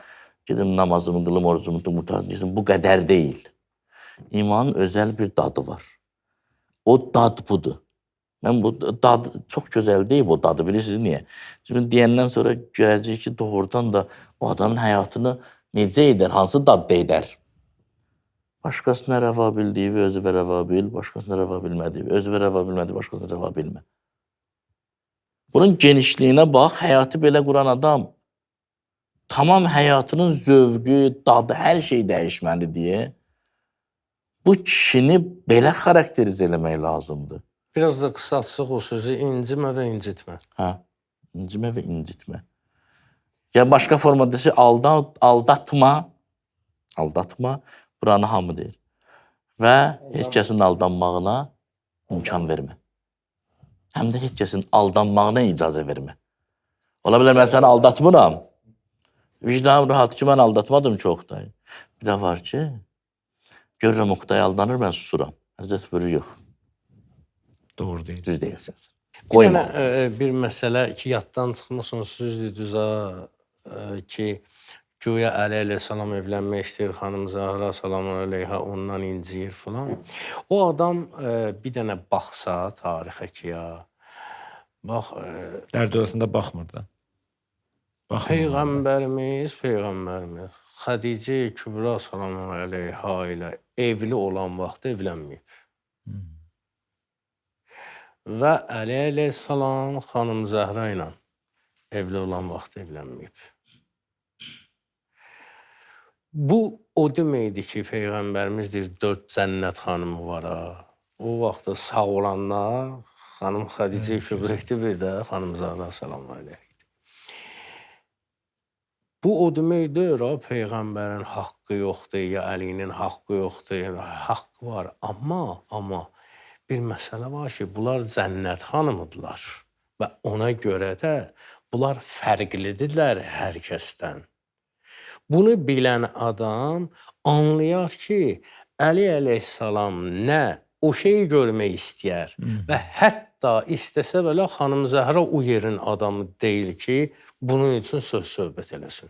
gedim namazımı qılım, orucumu tutum, qurtardım, bu qədər deyil. İmanın özəl bir dadı var. O dad budur. Mən bu dad çox gözəl deyil bu dadı, bilirsiniz niyə? Çünki deyəndən sonra görəcəyik ki, doğrudan da o adamın həyatını necə edər, hansı dadda edər? Başqasına rəva bildiyi özü və rəva bil, başqasına rəva bilmədiyi, özü və rəva bilmədiyi, başqasına rəva bilmə. Bunun genişliyinə bax, həyatı belə quran adam tamam həyatının zövqü, dadı, hər şey dəyişməli deyə bu kişini belə xarakterizə eləmək lazımdır. Biraz da qısaltsaq o sözü, incimə və incitmə. Hə, incimə və incitmə. Ya başqa formada desə, aldatma, aldatma, buranı hamı deyir. Və heç kəsin aldanmağına imkan vermə. Həm də heç kəsin aldanmağına icazə vermə. Ola bilər mən səni aldatmıram. Vicdanım rahat ki, mən aldatmadım ki Oqtayı. Bir də var ki, görürəm Oqtay aldanır, mən susuram. Həzrət buyurur, yox, Doğru deyil. düz deyilsən sən. Bir Qoyma. dənə bir məsələ ki, yaddan çıxmasın, söz dediniz ki, güya Əli əleyhissalam evlənmək istəyir, xanım Zəhra salamun əleyhə ondan inciyir filan. O adam bir dənə baxsa tarixə ki, ya bax Dərd arasında baxmır da. Baxmır. Peyğəmbərimiz Xədicə Kübra salamun əleyhə ilə evli olan vaxtı evlənməyib. Və Əli əleyhissalam xanım Zəhra ilə evli olan vaxtı evlənməyib. Bu o deməkdir ki, Peyğəmbərimiz deyir 4 cənnət xanımı var ha. O vaxtda sağ olanlar xanım Xədicə Kübra idi, bir də xanım Zəhra salamun əleyhə idi. Bu o demək deyil, ha, Peyğəmbərin haqqı yoxdur, ya Əlinin haqqı yoxdur, ya haqqı var. Amma bir məsələ var ki, bunlar cənnət xanımıdırlar və ona görə də bunlar fərqlidirlər hər kəsdən. Bunu bilən adam anlayar ki, Əli əleyhissalam nə o şeyi görmək istəyər və hətta istəsə belə xanım Zəhra o yerin adamı deyil ki, bunun üçün söz söhbət eləsin.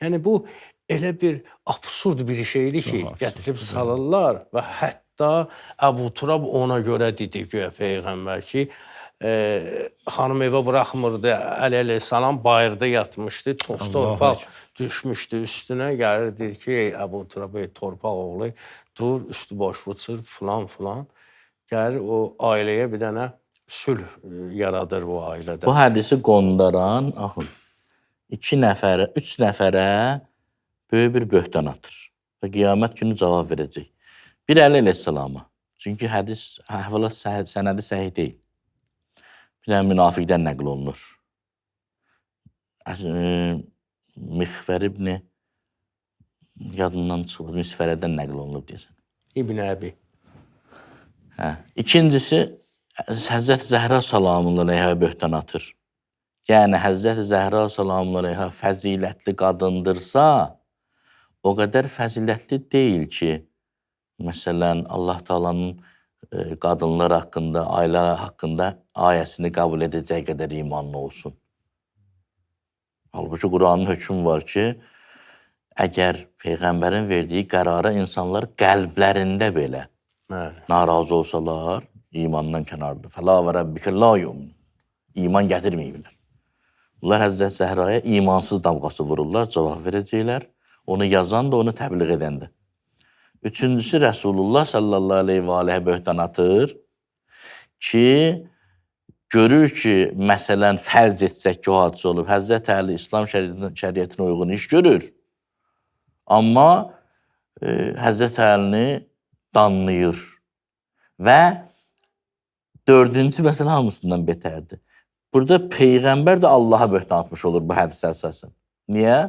Yəni bu elə bir absurd bir şeydir ki, gətirib salırlar və hətta Əbu Turab ona görə dedi güya Peyğəmbər ki, xanım evə buraxmırdı, Əli əleyhissalam bayırda yatmışdı, toz torpaq düşmüşdü üstünə, gəlir deyir ki, ey Əbu Turab, ey torpaq oğlu, dur, üstü başını çırp, filan filan. Gəlir o ailəyə bir dənə sülh yaradır bu ailədə. Bu hədisi qondaran, axın, 2 nəfərə, 3 nəfərə böyük bir böhtan atır və qiyamət günü cavab verəcək. Bir Əli əleyhissalama. Çünki hədis, əhvalat sənədi səhih deyil. Bir dənə münafiqdən nəql olunur. Mixvər ibni yadından çıxıb, Misfərədən nəql olunub deyəsən. İbn Əbi. Hə. İkincisi, Həzrət Zəhra salamullah əleyhə böhtan atır. Yəni Həzrət Zəhra salamullah əleyhə fəzilətli qadındırsa, o qədər fəzilətli deyil ki, məsələn, Allah Taala'nın qadınlar haqqında, ailə haqqında ayəsini qəbul edəcək qədər imanlı olsun. Halbuki Quranın hökmü var ki, əgər Peyğəmbərin verdiyi qərara insanlar qəlblərində belə narazı olsalar, imandan kənardır. Fəla və rəbbikə la yu'minun. İman gətirməyiblər. Bunlar Həzrət Zəhraya imansız damğası vururlar, cavab verəcəklər. Onu yazan da, onu təbliğ edən də. Üçüncüsü, Rəsulullah sallallahu aleyhi və aleyhə böhtan atır ki, görür ki, məsələn, fərz etsək ki, o hadisə olub, Həzrət Əli İslam şəriətinə uyğun iş görür. Amma Həzrət Əlini danlayır. Və dördüncü məsələ hamısından betərdir. Burada Peyğəmbər də Allaha böhtan atmış olur bu hədisə əsasən. Niyə?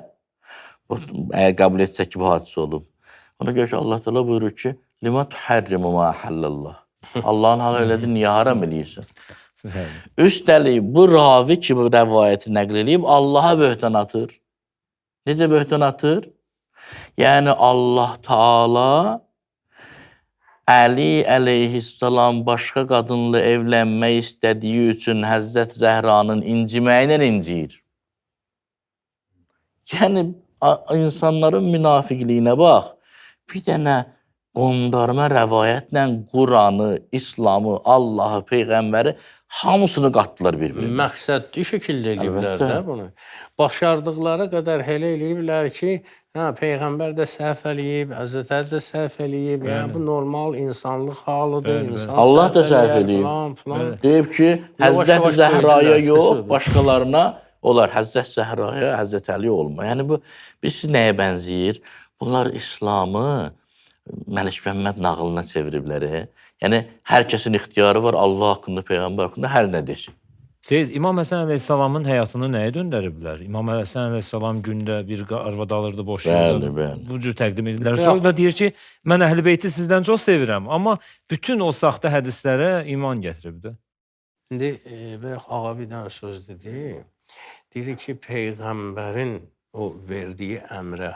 Əgər qəbul etsək ki, bu hadisə olub. Ona görə ki, Allah Teala buyurur ki, Limə tuharrimu ma ahallallah. Allahın halal elədi, niyə haram eləyirsən? Üstəlik, bu ravi ki, bu rəvayəti nəql eləyib, Allaha böhtan atır. Necə böhtan atır? Yəni, Allah Teala Əli əleyhissalam başqa qadınla evlənmək istədiyi üçün Həzrət Zəhranın inciməyindən inciyir. Yəni, insanların münafiqliyinə bax. Bir dənə qondarma rəvayətlə Quranı, İslamı, Allahı, Peyğəmbəri hamısını qatdılar bir-birinə. Məqsədli şəkildə eləyiblər də bunu. Başardıqları qədər elə eləyiblər ki, hə, Peyğəmbər də səhv eləyib, Həzrət Əli də səhv eləyib. Yəni bu normal insanlıq halıdır. İnsan Allah da səhv eləyib. Filan, filan. Deyib ki, Həzrət Zəhraya yox, başqalarına olar. Həzrət Zəhraya, Həzrət Əliyə olma. Yəni bu, biz nəyə bənzəyir? Bunlar İslamı Məlik Məhəmməd nağılına çeviriblər. Yəni, hər kəsin ixtiyarı var Allah haqqında, Peyğəmbər haqqında hər nə desin. Seyid, İmam Həsən əleyhissalamın həyatını nəyə döndəriblər? İmam Həsən əleyhissalam gündə bir arvad alırdı, boşayırdı. Bəli, bəli. Bu cür təqdim edirlər. Sonra da deyir ki, mən Əhl-i Beyti sizdən çox sevirəm. Amma bütün o saxta hədislərə iman gətiribdi. İndi bayaq ağa bir dənə söz dedi. Deyir ki, Peyğəmbərin o verdiyi əmrə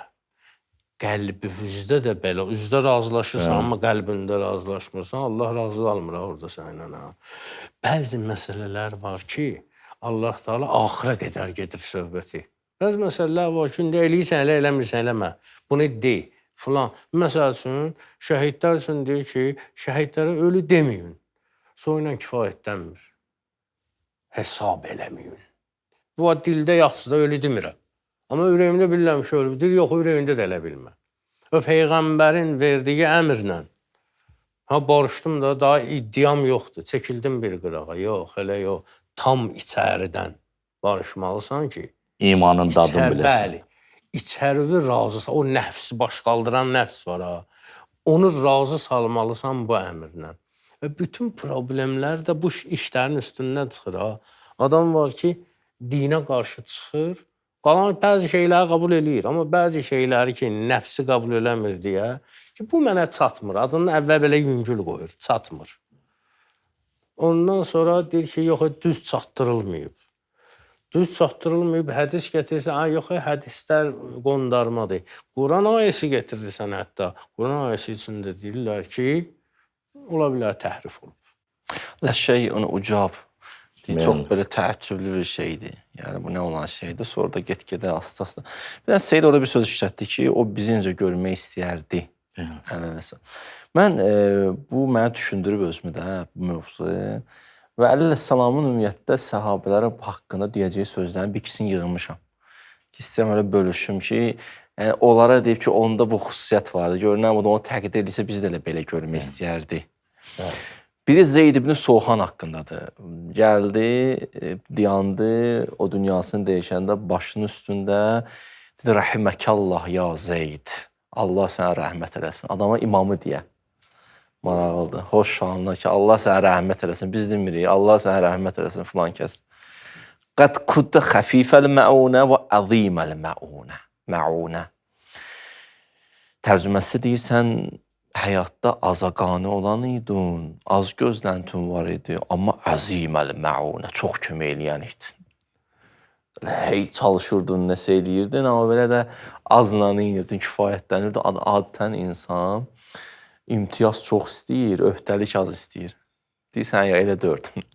qəlbinizdə də belə, üzdə razılaşırsan, amma qəlbində razılaşmırsan, Allah razı almır orada səninlə. Ha. Bəzi məsələlər var ki, Allah Taala axıra qədər gedir söhbəti. Bəzi məsələlər var ki, indi eləyirsən, elə eləmirsən, eləmə. Bunu de, filan. Məsəl üçün, şəhidlər üçün deyir ki, şəhidlərə ölü deməyin. Sonra ilə kifayətlənmir. Hesab eləməyin. Bu dildə yaxşıdır da ölü demirəm. Amma ürəyimdə bilirəm ki, ölübdür. Deyir, yox, ürəyində də elə bilmə. Və peyğəmbərin verdiyi əmrlə ha barışdım da, daha iddiam yoxdur. Çəkildim bir qırağa. Yox, elə yox. Tam içəridən barışmalısan ki, İmanın dadını biləsən. Bəli. İçəri razısan, o nəfs, baş qaldıran nəfs var ha. Onu razı salmalısan bu əmrlə. Və bütün problemlər də bu işlərin üstündən çıxır ha. Adam var ki, dinə qarşı çıxır, qalan bəzi şeyləri qəbul eləyir, amma bəzi şeyləri ki, nəfsi qəbul eləmir deyə ki, bu mənə çatmır. Adını əvvəl belə yüngül qoyur, çatmır. Ondan sonra deyir ki, yox, düz çatdırılmayıb. Düz çatdırılmayıb, hədis gətirirsən, a, yox, hədislər qondarmadır. Quran ayəsi gətirirsən hətta. Quran ayəsi üçün də deyirlər ki, ola bilər təhrif olub. Lə şeyun ucab. Çox belə təəccüblü bir şeydir. Yəni bu nə olan şeydir? Sonra da get-gedə asta-asta. Bir də Seyid orada bir söz işlətdi ki, o bizi necə görmək istəyərdi. Əlləsə. Mən bu məni düşündürüb özümü də bu mövzu. Və Əli əleyhissalamın ümumiyyətlə səhabələrə haqqında deyəcəyi sözlərin bir ikisini yığmışam. Ki, istəyirəm elə bölüşüm ki, yəni onlara deyib ki, onda bu xüsusiyyət vardı. Görünən bu da onu təqdir edirsə biz də elə belə görmək istəyərdi. Biri Zeyd ibn Soxan haqqındadır. Gəldi, dayandı, o dünyasını dəyişəndə başının üstündə dedi rəhiməkallah ya Zeyd. Allah sənə rəhmət eləsin. Adama imamı deyə. Maraqlıdır. Xoş şanlı ki, Allah sənə rəhmət eləsin. Biz demirik, Allah sənə rəhmət eləsin filan kəs. Qad kudda xəfifəl məunə və əziməl məunə. Məunə. Tərcüməsi deyirsən, həyatda aza qane olan idin, az gözləntin var idi, amma əziməl məunə, çox kömək eləyən idin. Hey çalışırdın, nəsə eləyirdin, amma belə də azla edirdin, kifayətlənirdin. Adətən insan imtiyaz çox istəyir, öhdəlik az istəyir. Deyirsən, ya elə dördün.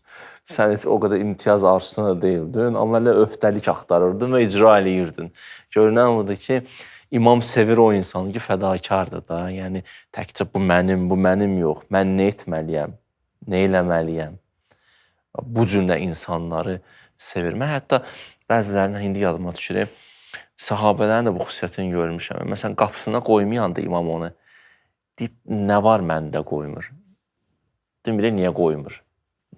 Sən heç o qədər imtiyaz arzusuna da deyildin, amma elə öhdəlik axtarırdın və icra eləyirdin. Görünən budur ki, İmam sevir o insanı ki, fədakardır da. Yəni təkcə bu mənim, bu mənim yox. Mən nə etməliyəm, nə eləməliyəm? Bu cürlə insanları sevir. Mən hətta bəzilərinin indi yadıma düşür. Səhabələrin də bu xüsusiyyətini görmüşəm. Məsələn, qapısına qoymayanda imam onu. Deyib, nə var məndə qoymur. Demir, niyə qoymur?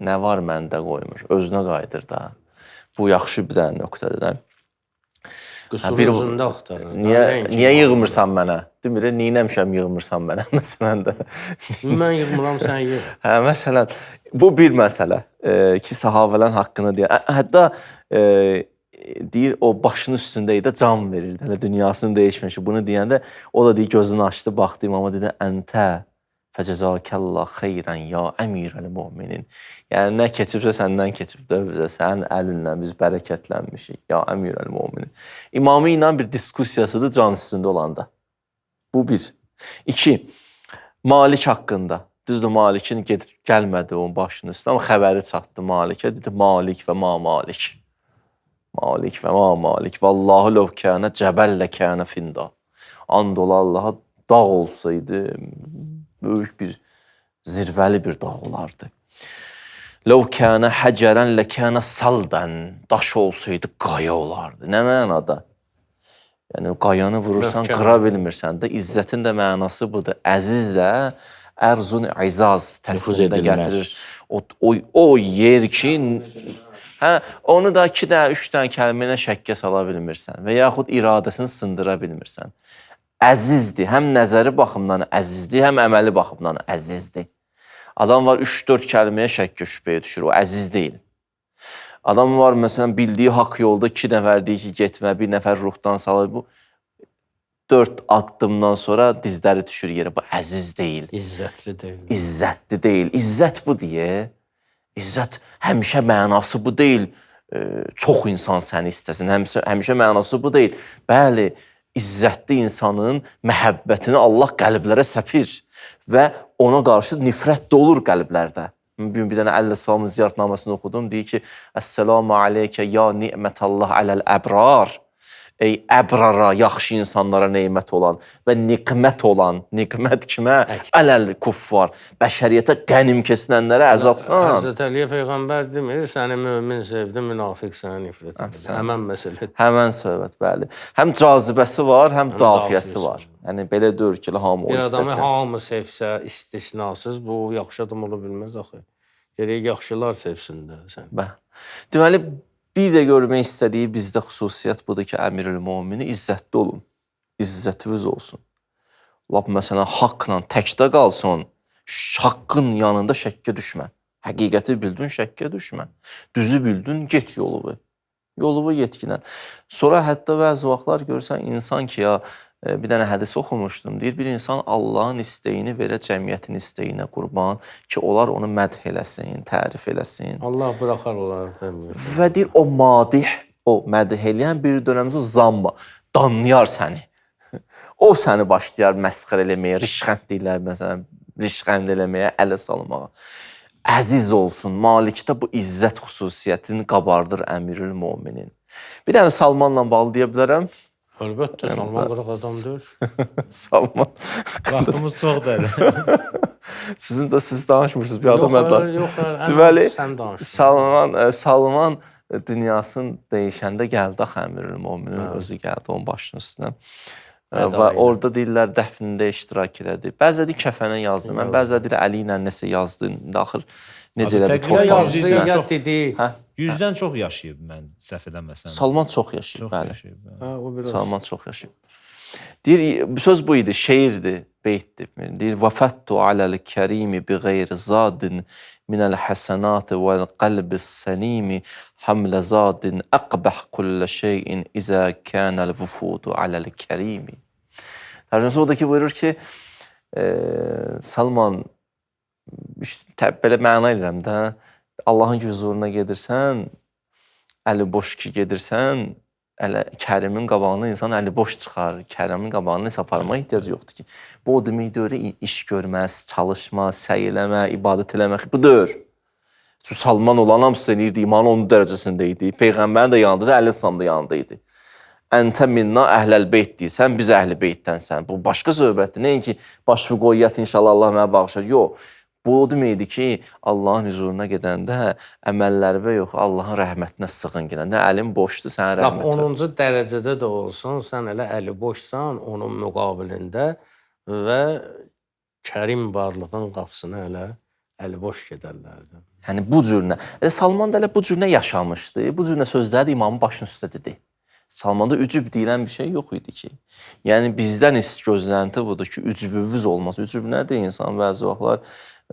Nə var məndə qoymur? Özünə qayıdır da. Bu yaxşı bir dənə nöqtədir də. Qüsuru özündə axtarır. Niyə yığmırsan mənə? Demir, neynəmişəm yığmırsan mənə məsələn də. Mən yığmıram, sən yığ. Hə, məsələn, bu bir məsələ ki, səhabələrin haqqını deyə. Hətta deyir, o başının üstündə idi, can verirdi. Hələ dünyasını dəyişməmiş. Bunu deyəndə o da deyir, gözünü açdı, baxdı imama, dedi, əntə fəcəzakəllah xeyrən ya əmirəl müminin. Yəni nə keçibsə səndən keçib də bizə, sənin əlindən biz bərəkətlənmişik ya əmirəl müminin. İmamı ilə bir diskussiyasıdır can üstündə olanda. Bu bir. İki, Malik haqqında. Düzdür, Malikin gedib gəlmədi onun başının üstünə, amma xəbəri çatdı Malikə. Dedi Malik və ma Malik. Malik və ma Malik. Vallahu lov kənə cəbəllə kənə finda. And ola Allaha dağ olsaydı, böyük bir zirvəli bir dağ olardı. Lov kənə həcərən ləkənə saldan. Daş olsaydı qaya olardı. Nə mənada? Yəni qayanı vurursan, qıra bilmirsən də. İzzətin də mənası budur. Əziz də ərzun izaz təsvirində gətirir. O yer ki, hə, onu da 2 dənə, 3 dənə kəlmə ilə şəkkə sala bilmirsən və yaxud iradəsini sındıra bilmirsən. Əzizdir, həm nəzəri baxımdan əzizdir, həm əməli baxımdan əzizdir. Adam var 3-4 kəlməyə şəkkə şübhəyə düşür, o əziz deyil. Adam var məsələn bildiyi haqq yolda 2 nəfər deyir ki, getmə, bir nəfər ruhdan salır. Bu 4 addımdan sonra dizləri düşür yerə. Bu əziz deyil. İzzətli deyil. İzzətli deyil. İzzət bu deyə. İzzət həmişə mənası bu deyil. çox insan səni istəsin. Həmişə mənası bu deyil. Bəli, izzətli insanın məhəbbətini Allah qəlblərə səpir və ona qarşı nifrət də olur qəlblərdə. Bu gün bir dənə Əli əleyhissalamın ziyarətnaməsini oxudum. Deyir ki, Əssalamu aleykə ya ni'mətallah aləl əbrar. Ey əbrara, yaxşı insanlara nemət olan və niqmət olan, niqmət kimə? Ələl kuffar, bəşəriyyətə qənim kesilənlərə əzabsan. Həzrət Əliyə peyğəmbər demir, səni mömin sevdi, münafiq sənə nifrət edir. Həmən məsələ. Həmən söhbət, bəli. Həm cazibəsi var, həm dafiyyəsi var. Yəni belə deyil ki, hamı o Bir adamı istəsin. hamı sevsə, istisnasız bu yaxşı adam ola bilməz axı. Gərək yaxşılar sevsin də sən. Bəli. Deməli, bir də görmək istədiyi bizdə xüsusiyyət budur ki, Əmirül Mömini izzətli olun. İzzətiniz olsun. Lap məsələn haqqla təkdə qalsın, haqqın yanında şəkkə düşmə. Həqiqəti bildin, şəkkə düşmə. Düzü bildin, get yolunu. Yolunu yetkinən. Sonra hətta bəzi vaxtlar görürsən insan ki, ya bir dənə hədis oxumuşdum. Deyir, bir insan Allahın istəyini verə cəmiyyətin istəyinə qurban ki, onlar onu mədh eləsin, tərif eləsin. Allah buraxar onları cəmiyyətə. Və deyir o madih, o mədh eləyən bir dönəmdə o zamma danlayar səni. O səni başlayar məsxərə eləməyə, rişxənd deyirlər məsələn, rişxənd eləməyə, ələ salmağa. Əziz olsun, Malikdə bu izzət xüsusiyyətini qabardır Əmirül Möminin. Bir dənə Salmanla bağlı deyə bilərəm. Əlbəttə, Salman qırıq adam deyil. Salman. Vaxtımız çoxdur hələ. Sizin də siz danışmırsınız bir adam Yox, əvvəl. yox, Deməli, sən danış. Salman dünyasını dəyişəndə gəldi axı Əmirül Möminin özü gəldi onun başının üstünə. Və orada deyirlər dəfnində iştirak elədi. Bəzə deyir kəfənə yazdı. Mən bəzə deyir əli ilə nəsə yazdı. İndi axır necə elədi Ya torpağın yazdı, üstünə. ya dedi. Hə? 100-dən çox yaşayıb mən səhv eləməsəm. Salman çox yaşayıb, çox bəli. yaşayıb. Bəli. Hə, o biraz. Salman çox yaşayıb. Deyir, söz bu idi, şeirdir, beytdir. Deyir, "Vəfəttu aləl kərimi bi qeyri zadin minəl həsənati vəl qalbis səlimi hamlə zadin əqbəh kullə şeyin izə kənəl vufudu aləl kərimi." Tərcüməsi odur ki, buyurur ki, Salman, işte, belə məna eləyirəm də, Allahın hüzuruna gedirsən, əli boş ki gedirsən, ələ Kərimin qabağına insan əli boş çıxar. Kərimin qabağına heç aparmağa ehtiyac yoxdur ki. Bu o demək deyil, iş görməz, çalışma, səy eləmə, ibadət eləmək. Bu deyil. Çünki Salman olan hamısı eləyirdi, imanı onun dərəcəsində idi. Peyğəmbərin də yanında idi, Əli əleyhissalam da yanında idi. Əntə minna əhləl beyt deyir. Sən biz əhl-i beytdənsən. Bu başqa söhbətdir. Nəinki başı qoyat inşallah Allah mənə bağışlar. Yox. Bu o deməkdir ki, Allahın hüzuruna gedəndə əməlləri və yox, Allahın rəhmətinə sığın gedəndə əlin boşdur, sənə Lap rəhmət. 10-cu dərəcədə də olsun, sən elə əli boşsan onun müqabilində və kərim varlığın qapısına elə əli boş gedərlərdi. Yəni bu cürünə. Salman da elə bu cürünə yaşamışdı. Bu cürünə sözləri də imamın başının üstə dedi. Salmanda ücüb deyilən bir şey yox idi ki. Yəni bizdən gözlənti budur ki, ücübümüz olmaz. Ücüb nədir? İnsan bəzi vaxtlar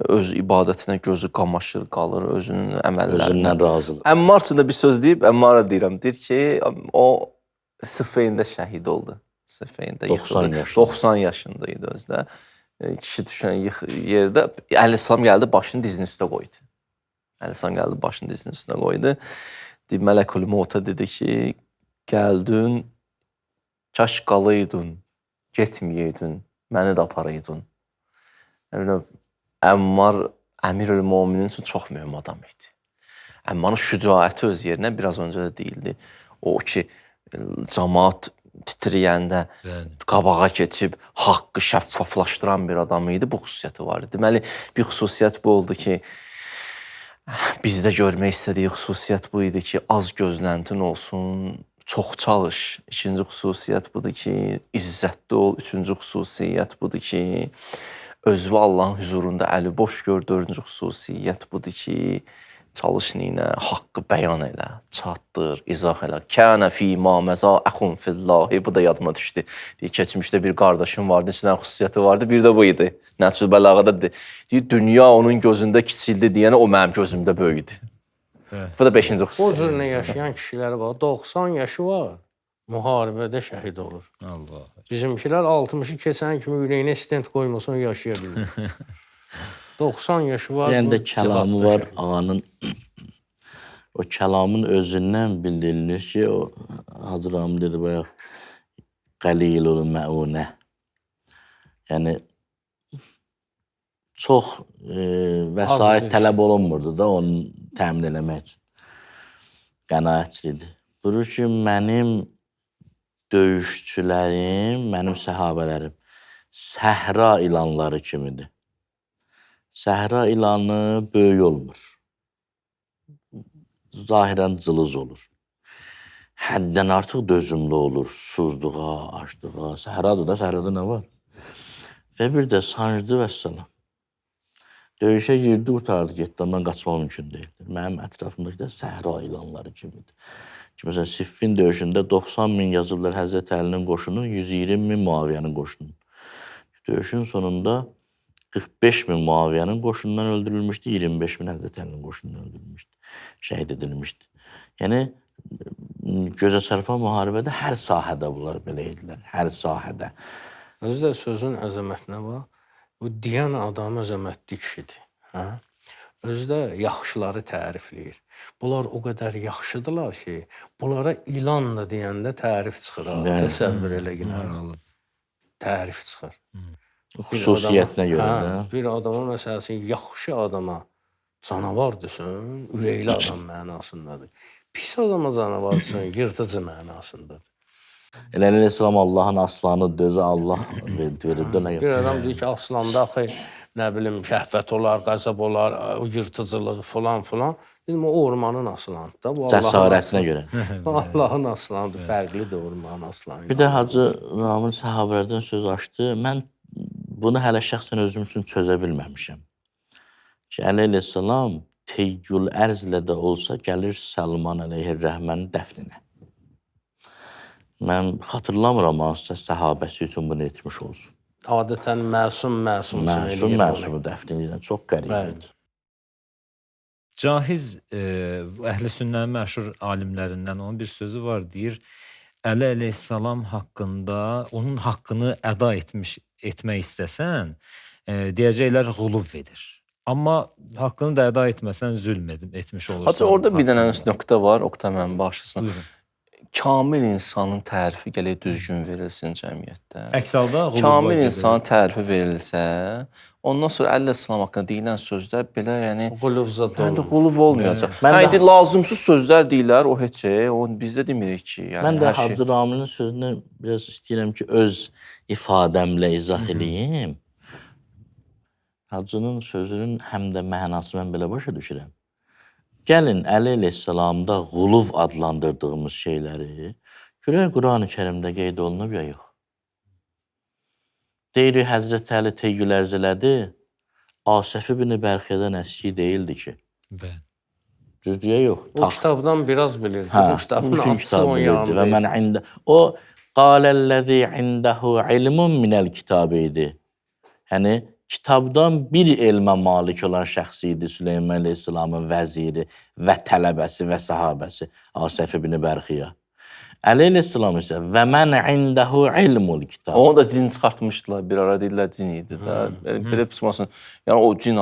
öz ibadətinə gözü qamaşır, qalır, özünün əməllərindən. Özündən razıdır. Əmmar üçün də bir söz deyib, Əmmara deyirəm. Deyir ki, o Sıffeyndə şəhid oldu. Sıffeyndə 90 yıxıldı. yaşında. 90 yaşında idi özü də. Kişi düşən yerdə Əli əleyhissalam gəldi, başını dizinin üstə qoydu. Əli əleyhissalam gəldi, başını dizinin üstünə qoydu. Deyir, Mələkül Mauta dedi ki, gəldin, kaş qalaydın, getməyeydin, məni də aparaydın. Yəni, Əmmar Əmirül Möminin üçün çox mühüm adam idi. Əmmarın şücaəti öz yerinə biraz öncə də deyildi. O ki, camaat titrəyəndə qabağa keçib haqqı şəffaflaşdıran bir adam idi. Bu xüsusiyyəti var idi. Deməli, bir xüsusiyyət bu oldu ki, bizdə görmək istədiyi xüsusiyyət bu idi ki, az gözləntin olsun, çox çalış. İkinci xüsusiyyət budur ki, izzətli ol. Üçüncü xüsusiyyət budur ki, özünü Allahın hüzurunda əli boş gör. Dördüncü xüsusiyyət budur ki, çalış neyinə, haqqı bəyan elə, çatdır, izah elə. Kənə fi ma məza əxun fillahi. Bu da yadıma düşdü. Deyir, keçmişdə bir qardaşım vardı, neçə dənə xüsusiyyəti vardı, bir də bu idi. Nəhcül Bəlağədə dedi. Deyir, dünya onun gözündə kiçildi deyənə o mənim gözümdə böyüdü. Evet. Bu da beşinci O xüsusiyyət. cür nə yaşayan kişilər var. 90 yaşı var. Müharibədə şəhid olur. Allah. Bizimkilər 60-ı keçən kimi ürəyinə stent qoymasan yaşaya bilmir. 90 yaşı var. Bir dənə bu də kəlamı cihadda var şəhid. ağanın. O kəlamın özündən bildirilir ki, o Hacı Ramil dedi bayaq qəlilul məunə. Yəni çox vəsait tələb olunmurdu da onu təmin eləmək üçün. Qənaətçi idi. Buyurur ki, mənim döyüşçülərim, mənim səhabələrim səhra ilanları kimidir. Səhra ilanı böyük olmur. Zahirən cılız olur. Həddən artıq dözümlü olur susuzluğa, aclığa. Səhradır da, səhrada nə var? Və bir də sancdı vəssalam. Döyüşə girdi, qurtardı, getdi. Ondan qaçmaq mümkün deyildir. Mənim ətrafımdakı da səhra ilanları kimidir. Ki, məsələn, Siffin döyüşündə 90 min yazıblar Həzrət Əlinin qoşunu, 120 min Muaviyyənin qoşunu. Döyüşün sonunda 45 min Muaviyyənin qoşunundan öldürülmüşdü, 25 min Həzrət Əlinin qoşunundan öldürülmüşdü, şəhid edilmişdi. Yəni, gözə çarpan müharibədə hər sahədə bunlar belə idilər, hər sahədə. Özü də sözün əzəmətinə bax. O deyən adam əzəmətli kişidir. Hə? Özü də yaxşıları tərifləyir. Bunlar o qədər yaxşıdırlar ki, bunlara ilan da deyəndə tərif çıxır. Ha. Təsəvvür elə yenə. Tərif çıxır. Xüsusiyyətinə görə də. Bir adama məsəl üçün yaxşı adama canavar desin, ürəkli adam mənasındadır. Pis adama canavar desin, yırtıcı mənasındadır. Elə Əleyhissalam Allahın aslanıdır, özü Allah verib də nə Bir adam deyir ki, aslanda axı nə bilim şəhvət olar, qəzəb olar, o yırtıcılıq filan filan. Dedim o ormanın aslanıdır da. Bu cəsarətinə görə. Allahın aslanıdır, fərqlidir ormanın aslanı. Bir də Hacı Ramil səhabələrdən söz açdı. Mən bunu hələ şəxsən özüm üçün çözə bilməmişəm. Ki Əli əleyhissalam Teyyül ərzlə də olsa gəlir Səlman əleyhir-rəhmənin dəfninə. Mən xatırlamıram hansısa səhabəsi üçün bunu etmiş olsun. Adətən məsum məsum üçün eləyir bunu. Məsumu dəfn edirlər. Çox qəribədir. Cahiz Əhl-i Sünnənin məşhur alimlərindən onun bir sözü var, deyir: Əli əleyhissalam haqqında onun haqqını əda etmək istəsən, deyəcəklər quluv edir. Amma haqqını da əda etməsən zülm etmiş olursan. Hacı orada bir dənə nöqtə var, Oqtay müəllim bağışlasın. Buyurun. Kamil insanın tərifi gərək düzgün verilsin cəmiyyətdə. Əks halda quluva Kamil gedir. insanın tərifi verilsə, ondan sonra Əli əleyhissalam haqqında deyilən sözlər belə, yəni Quluv zad yəni olmur. quluv olmayacaq. Mən Hə, də- indi lazımsız sözlər deyirlər, o heç, o biz də demirik ki, yəni Mən də hər şey. Hacı Ramilin sözünü biraz istəyirəm ki, öz ifadəmlə izah eləyim. Hacının sözünün həm də mənasını mən belə başa düşürəm. Gəlin Əli əleyhissalamda quluv adlandırdığımız şeyləri görək Qurani Kərimdə qeyd olunub ya yox. Deyirik Həzrət Əli teyyül ərz elədi. Asəf ibn Bərxiyadan əski deyildi ki. Bəli. Düzdür ya yox? O kitabdan biraz bilirdi. Hə, Bu kitabın bütün hamısı kitabı onun bilirdi. yanında Və idi. mən ində o qaləl-ləzi indehu ilmun minəl kitabı idi. Yəni kitabdan bir elmə malik olan şəxs idi Süleyman əleyhissalamın vəziri və tələbəsi və səhabəsi Asəf ibn Bərxiya. Əli əleyhissalam isə və mən indehu ilmul kitab. Onu da cin çıxartmışdılar bir ara dedilər cin idi də. Belə pis olmasın. Yəni o cin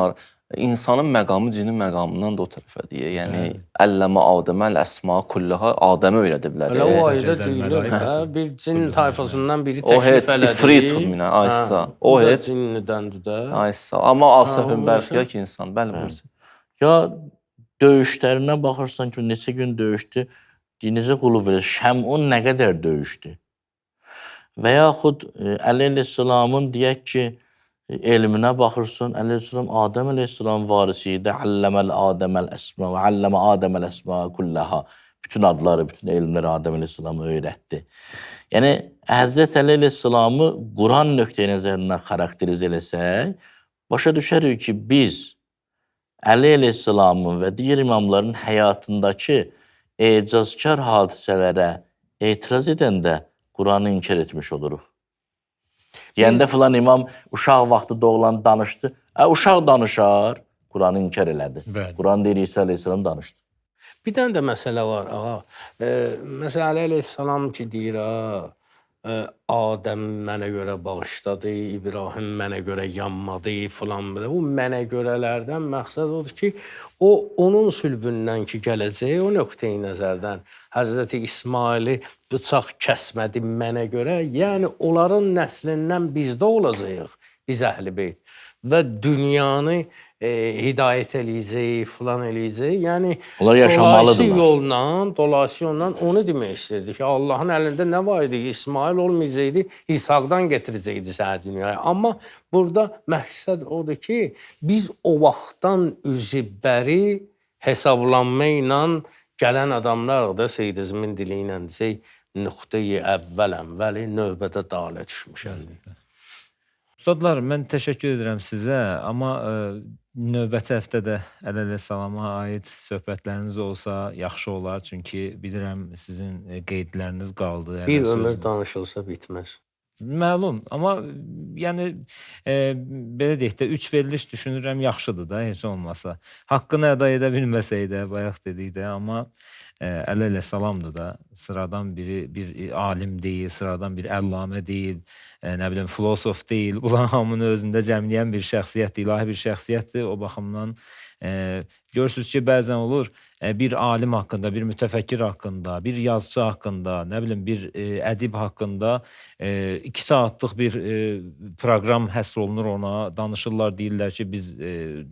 insanın məqamı cinin məqamından da o tərəfə deyə. Yəni əlləmə Adəməl əsma kullaha Adəmə öyrədiblər. Elə o ayda Səcədən deyilir mələikə. hə, bir cin tayfasından biri O təklif heç elədi. ifrit minə, aysa. O da heç- Cinnidəndir də. Aysa. Amma Asəf o Bərxiya ki insan, bəli buyursun. Ya döyüşlərinə baxırsan ki, neçə gün döyüşdü, necə qulub verir. Şəmun nə qədər döyüşdü. Və yaxud Əli əleyhissalamın deyək ki, elminə baxırsan, Əli əleyhissalam Adəm əleyhissalam varisi idi. Alləməl Adəməl əsma və alləmə Adəməl əsma kullaha. Bütün adları, bütün elmləri Adəm əleyhissalama öyrətdi. Yəni Həzrət Əli əleyhissalamı Quran nöqteyi nəzərindən xarakterizə eləsək, başa düşərik ki, biz Əli əleyhissalamın və digər imamların həyatındakı ecazkar hadisələrə etiraz edəndə Quranı inkar etmiş oluruq. Deyəndə filan imam uşaq vaxtı doğulan danışdı. Uşaq danışar, Quranı inkar elədi. Bəli. Quran deyir İsa əleyhissalam danışdı. Bir dənə də məsələ var ağa. Məsələn Əli əleyhissalam ki deyir ha, Adəm mənə görə bağışladı, İbrahim mənə görə yanmadı filan belə. Bu mənə görələrdən məqsəd odur ki, o onun sülbündən ki gələcək, o nöqteyi nəzərdən Həzrəti İsmaili bıçaq kəsmədi mənə görə. Yəni onların nəslindən biz də olacağıq, biz Əhl-i Beyt və dünyanı hidayət eləyəcəyik, filan eləyəcəyik. Yəni Onlar yaşamalıdırlar. Dolayısı yolla onu demək istəyirdi ki, Allahın əlində nə var idi? İsmail olmayacaqdı, İshaqdan gətirəcəkdi səni dünyaya. Amma burada məqsəd odur ki, biz o vaxtdan üzü bəri hesablanma ilə gələn adamlarıq da Seyyidizimin dili ilə desək, nöqteyi əvvələm, vəli növbədə dalə düşmüşəm. Ustadlar, mən təşəkkür edirəm sizə, amma növbəti həftə də Əli əleyhissalama aid söhbətləriniz olsa yaxşı olar, çünki bilirəm sizin qeydləriniz qaldı. Bir ömür danışılsa bitməz. Məlum, amma yəni belə deyək də 3 veriliş düşünürəm yaxşıdır da heç olmasa. Haqqını əda edə bilməsək də, bayaq dedik də, amma Əli əleyhissalamdır da. Sıradan biri bir alim deyil, sıradan bir əllamə deyil, nə bilim filosof deyil. Bunların hamını özündə cəmləyən bir şəxsiyyətdir, ilahi bir şəxsiyyətdir. O baxımdan görürsüz ki, bəzən olur bir alim haqqında, bir mütəfəkkir haqqında, bir yazıçı haqqında, nə bilim bir ədib haqqında 2 saatlıq bir proqram həsr olunur ona, danışırlar, deyirlər ki, biz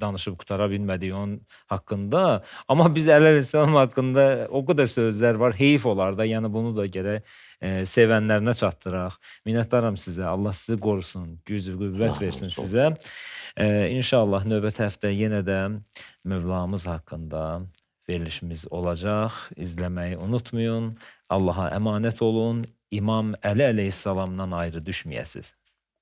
danışıb qutara bilmədik onun haqqında. Amma biz Əli əleyhissalam haqqında o qədər sözlər var, heyif olar da, yəni bunu da gərək sevənlərinə çatdıraq. Minnətdaram sizə. Allah sizi qorusun, güc və qüvvət versin sizə. İnşallah növbəti həftə yenə də Mövlamız haqqında verilişimiz olacaq. İzləməyi unutmayın. Allaha əmanət olun. İmam Əli əleyhissalamdan ayrı düşməyəsiniz.